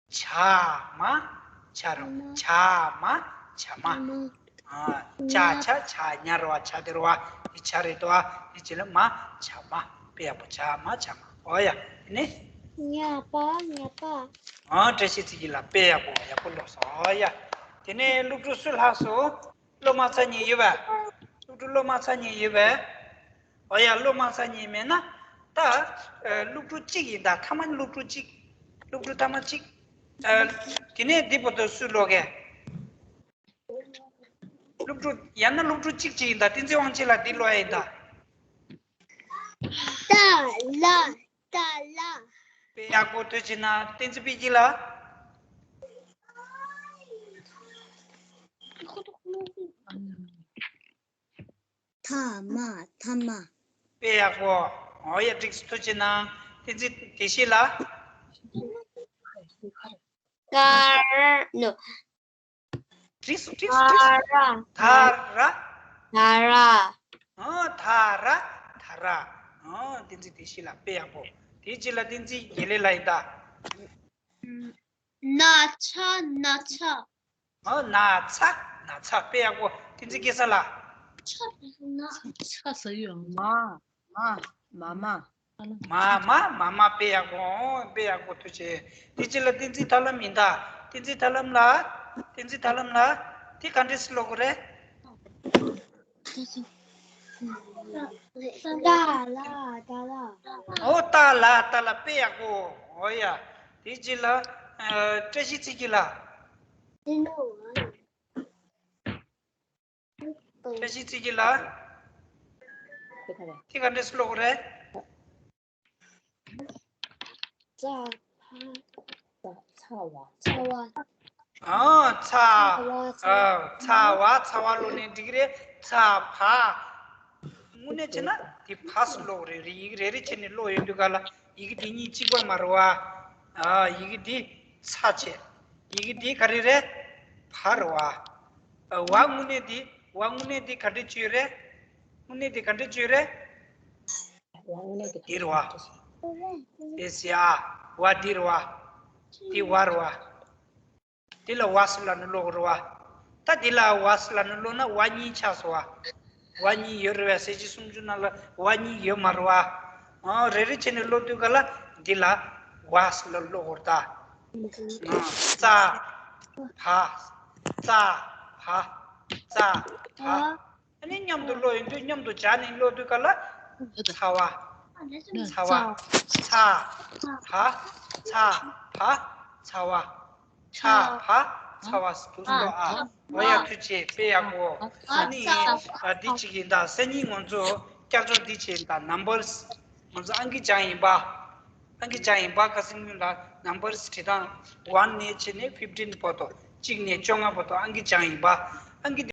ཇ་མ་ཇ་རོ། ཇ་མ་ཇ་མ། ཨ། ཇ་ཇ་ཇ་ཉ་རོ་བ། ཇ་དེ་རོ་བ། འདི་ཇ་རེད་དོ། ཨ། འདི་ཇི་ལ་མ་ཇ་མ། དཔེ་ཡག་པོ། ཇ་མ་ཇ་མ། ཨོ་ཡ། དེ་ནས། ཉ་པ་ཉ་པ། ཨ། བཀྲ་ཤིས་ཚེ་སྐྱིད་ལགས་དཔེ་ཡག་པོ། ཡག་པོ་ཀློག་སོང་། ཨོ་ཡ། དེ་ནས་སློབ་ཕྲུག་སུ་ལྷག་སོང་། ཀློག་མ་ཚར་མཁན་ཡོད་པས། སློབ་ཕྲུག་ཀློག་མ་ཚར་མཁན་ཡོད་པས། ཨོ་ཡ། ཀློག་མ་ཚར་མཁན་མེད་ན། ད་ཨ་སློབ་ཕྲུག་གཅིག་ཡིན་ད། ཐ་མ་སློབ་ཕྲུག་གཅིག་སློབ་ཕྲུག་ཐ་མ་གཅིག་ཨ། དེ་ནས་འདི་བར་དུ་སུས་ཀློག་གས། སློབ་ཕྲུག་ཡང་ན་སློབ་ཕྲུག་གཅིག་གཅིག་ཡིན་ད། བསྟན་འཛིན་དབང་ཆེན་ལགས་འདི་ཀློག་ཡ་ཡིན་ད། ཏ་ལ་ཏ་ལ། དཔེ་ཡག་པོ། ཐུགས་རྗེ་གནང་། བསྟན་འཛིན་དཔལ་སྐྱིད་ལགས། ཐ་མ་ཐ་མ། དཔེ་ཡག་པོ། ཨོ་ཡ། འགྲིག་སོང་། ཐུགས་རྗེ་གནང་། བསྟན་འཛིན་བདེ་གཤེགས་ལགས། ཀ་ར་ནོ། འགྲིག་སོང་། འགྲིག་སོང་། འགྲིག་སོང་། ད་ར། ད་ར། ཨོ། ད་ར་ད་ར། ཨོ། བསྟན་འཛིན་བདེ་གཤེགས་ལགས་དཔེ་ཡག་པོ། དེའི་རྗེས་ལ་བསྟན་འཛིན་དགེ་ལེགས་ལགས་ཡིན་ད། ན་ཚ་ན་ཚ། ཨོ། ན་ཚ་ན་ཚ། དཔེ་ཡག་པོ། བསྟན་འཛིན་སྐལ་བཟང་ལགས། ཚ་ན་ཚ་ཟེར་ཡོད། མ་མ་མ་མ། མ་མ་མ་མ། དཔེ་ཡག་པོ། ཨོ། དཔེ་ཡག་པོ། ཐུགས་རྗེ་ཆེ། དེ་རྗེས་ལ་བསྟན་འཛིན་ཐར་ལམ་ཡིན་ད། བསྟན་འཛིན་ཐར་ལམ་ལགས། བསྟན་འཛིན་ཐར་ལམ་ལགས། དེ་ག་འདྲས་སེ་ཀློག་དགོས་རེད། ཏ་ལ་ཏ་ལ། ཨོ། ཏ་ལ་ཏ་ལ། དཔེ་ཡག་པོ། ཨོ་ཡ། དེ་རྗེས་ལ་ཨ་བཀྲ་ཤིས་ཚེ་སྐྱིད་ལགས། བཀྲ་ཤིས་ཚེ་སྐྱིད་ལགས། དེ་ག་འདྲས་སེ་ཀློག་དགོས་རེད། ཚ་བ། ཚ་བ། ཨ། ཚ། ཚ་བ། ཚ་བ། ཨ། ཚ་བ། ཚ་བ་ཀློག་ནའི་འགྲིག་གི་རེད། ཚ་བ། དངོས་གནས་བྱས་ན་དེ་བ་ཟེར་ཀློག་རེད། རེད། ཡི་གེ་རེ་རེ་བྱས་ནས་ཀློག་ཡོང་དུས་ག་ལ་ཡི་གེ་དེ་གཉིས་གཅིག་པ་མ་རེད་བ། ཨ། ཡི་གེ་དེ་ཚ་བྱས། ཡི་གེ་དེ་ག་རེ་རེད། བ་རེད་བ། ཨ། བ་དངོས་གནས་དེ། བ་དངོས་གནས་དེ་ག་འདྲ་བརྗོད་རེད། དངོས་གནས་དེ་ག་འདྲ་བརྗོད་རེད། དེ་རེད་བ། ཨེ་སི་ཨ། བ་འདི་རེད་བ། འདི་བ་རེད་བ། འདི་ལ་བ་ཟེར་ལབ་ནས་ཀློག་རེད་བ། ད་འདི་ལ་བ་ཟེར་ལབ་ནས་ཀློག་ན་བ་གཉིས་ཆགས་སོང་བ། བ་གཉིས་ཡོད་རེད་བས། གསལ་བྱེད་སུམ་ཅུ་ནང་ལ་བ་གཉིས་ཡོད་མ་རེད་བ། ཨ། རེ་རེ་བྱས་ནས་ཀློག་དུས་ག་ལ་འདི་ལ་བ་ཟེར་ལབ་ཀློག་དགོས་རེད་ད། ཨ། ཙ། བ། ཙ། བ། ཙ། བ། ཨ་ནི་མཉམ་དུ་ཀློག་ཡོང་དུས། མཉམ་དུ་སྦྱར་ནས་ཀློག་དུས་ག་ལ། ཚ་བ། ཚ་བ། ཚ། བ། ཚ། བ། ཚ་བ། ཚ་བ། ཚ་བ་ཟེར་འདུག་སེ་ཀློག་ཨ། ཨོ་ཡ། ཐུགས་རྗེ་ཆེ། དཔེ་ཡག་པོ། ཨ་ནི་ཨ་འདི་གཅིག་ཡིན་ད། སང་ཉིན་ང་ཚོ་ཀྱག་ཀྱོག་འདི་བྱས་ཡིན་ད། ནམ་བར་སི། ང་ཚོ་ཨང་ཀི་སྦྱང་ཡིན་པ། ཨང་ཀི་སྦྱང་ཡིན་པ། ཁ་སང་ཉིན་ལ་ནམ་བར་སི་བྲིས་སྟངས་ཝན་ནས་བྱས་ནས་ཕིབ་ཊིན་བར་དུ། གཅིག་ནས་བཅོ་ལྔ་བར་དུ་ཨང་ཀི་སྦྱང་ཡིན་པ། ཨང་ཀི་འདི།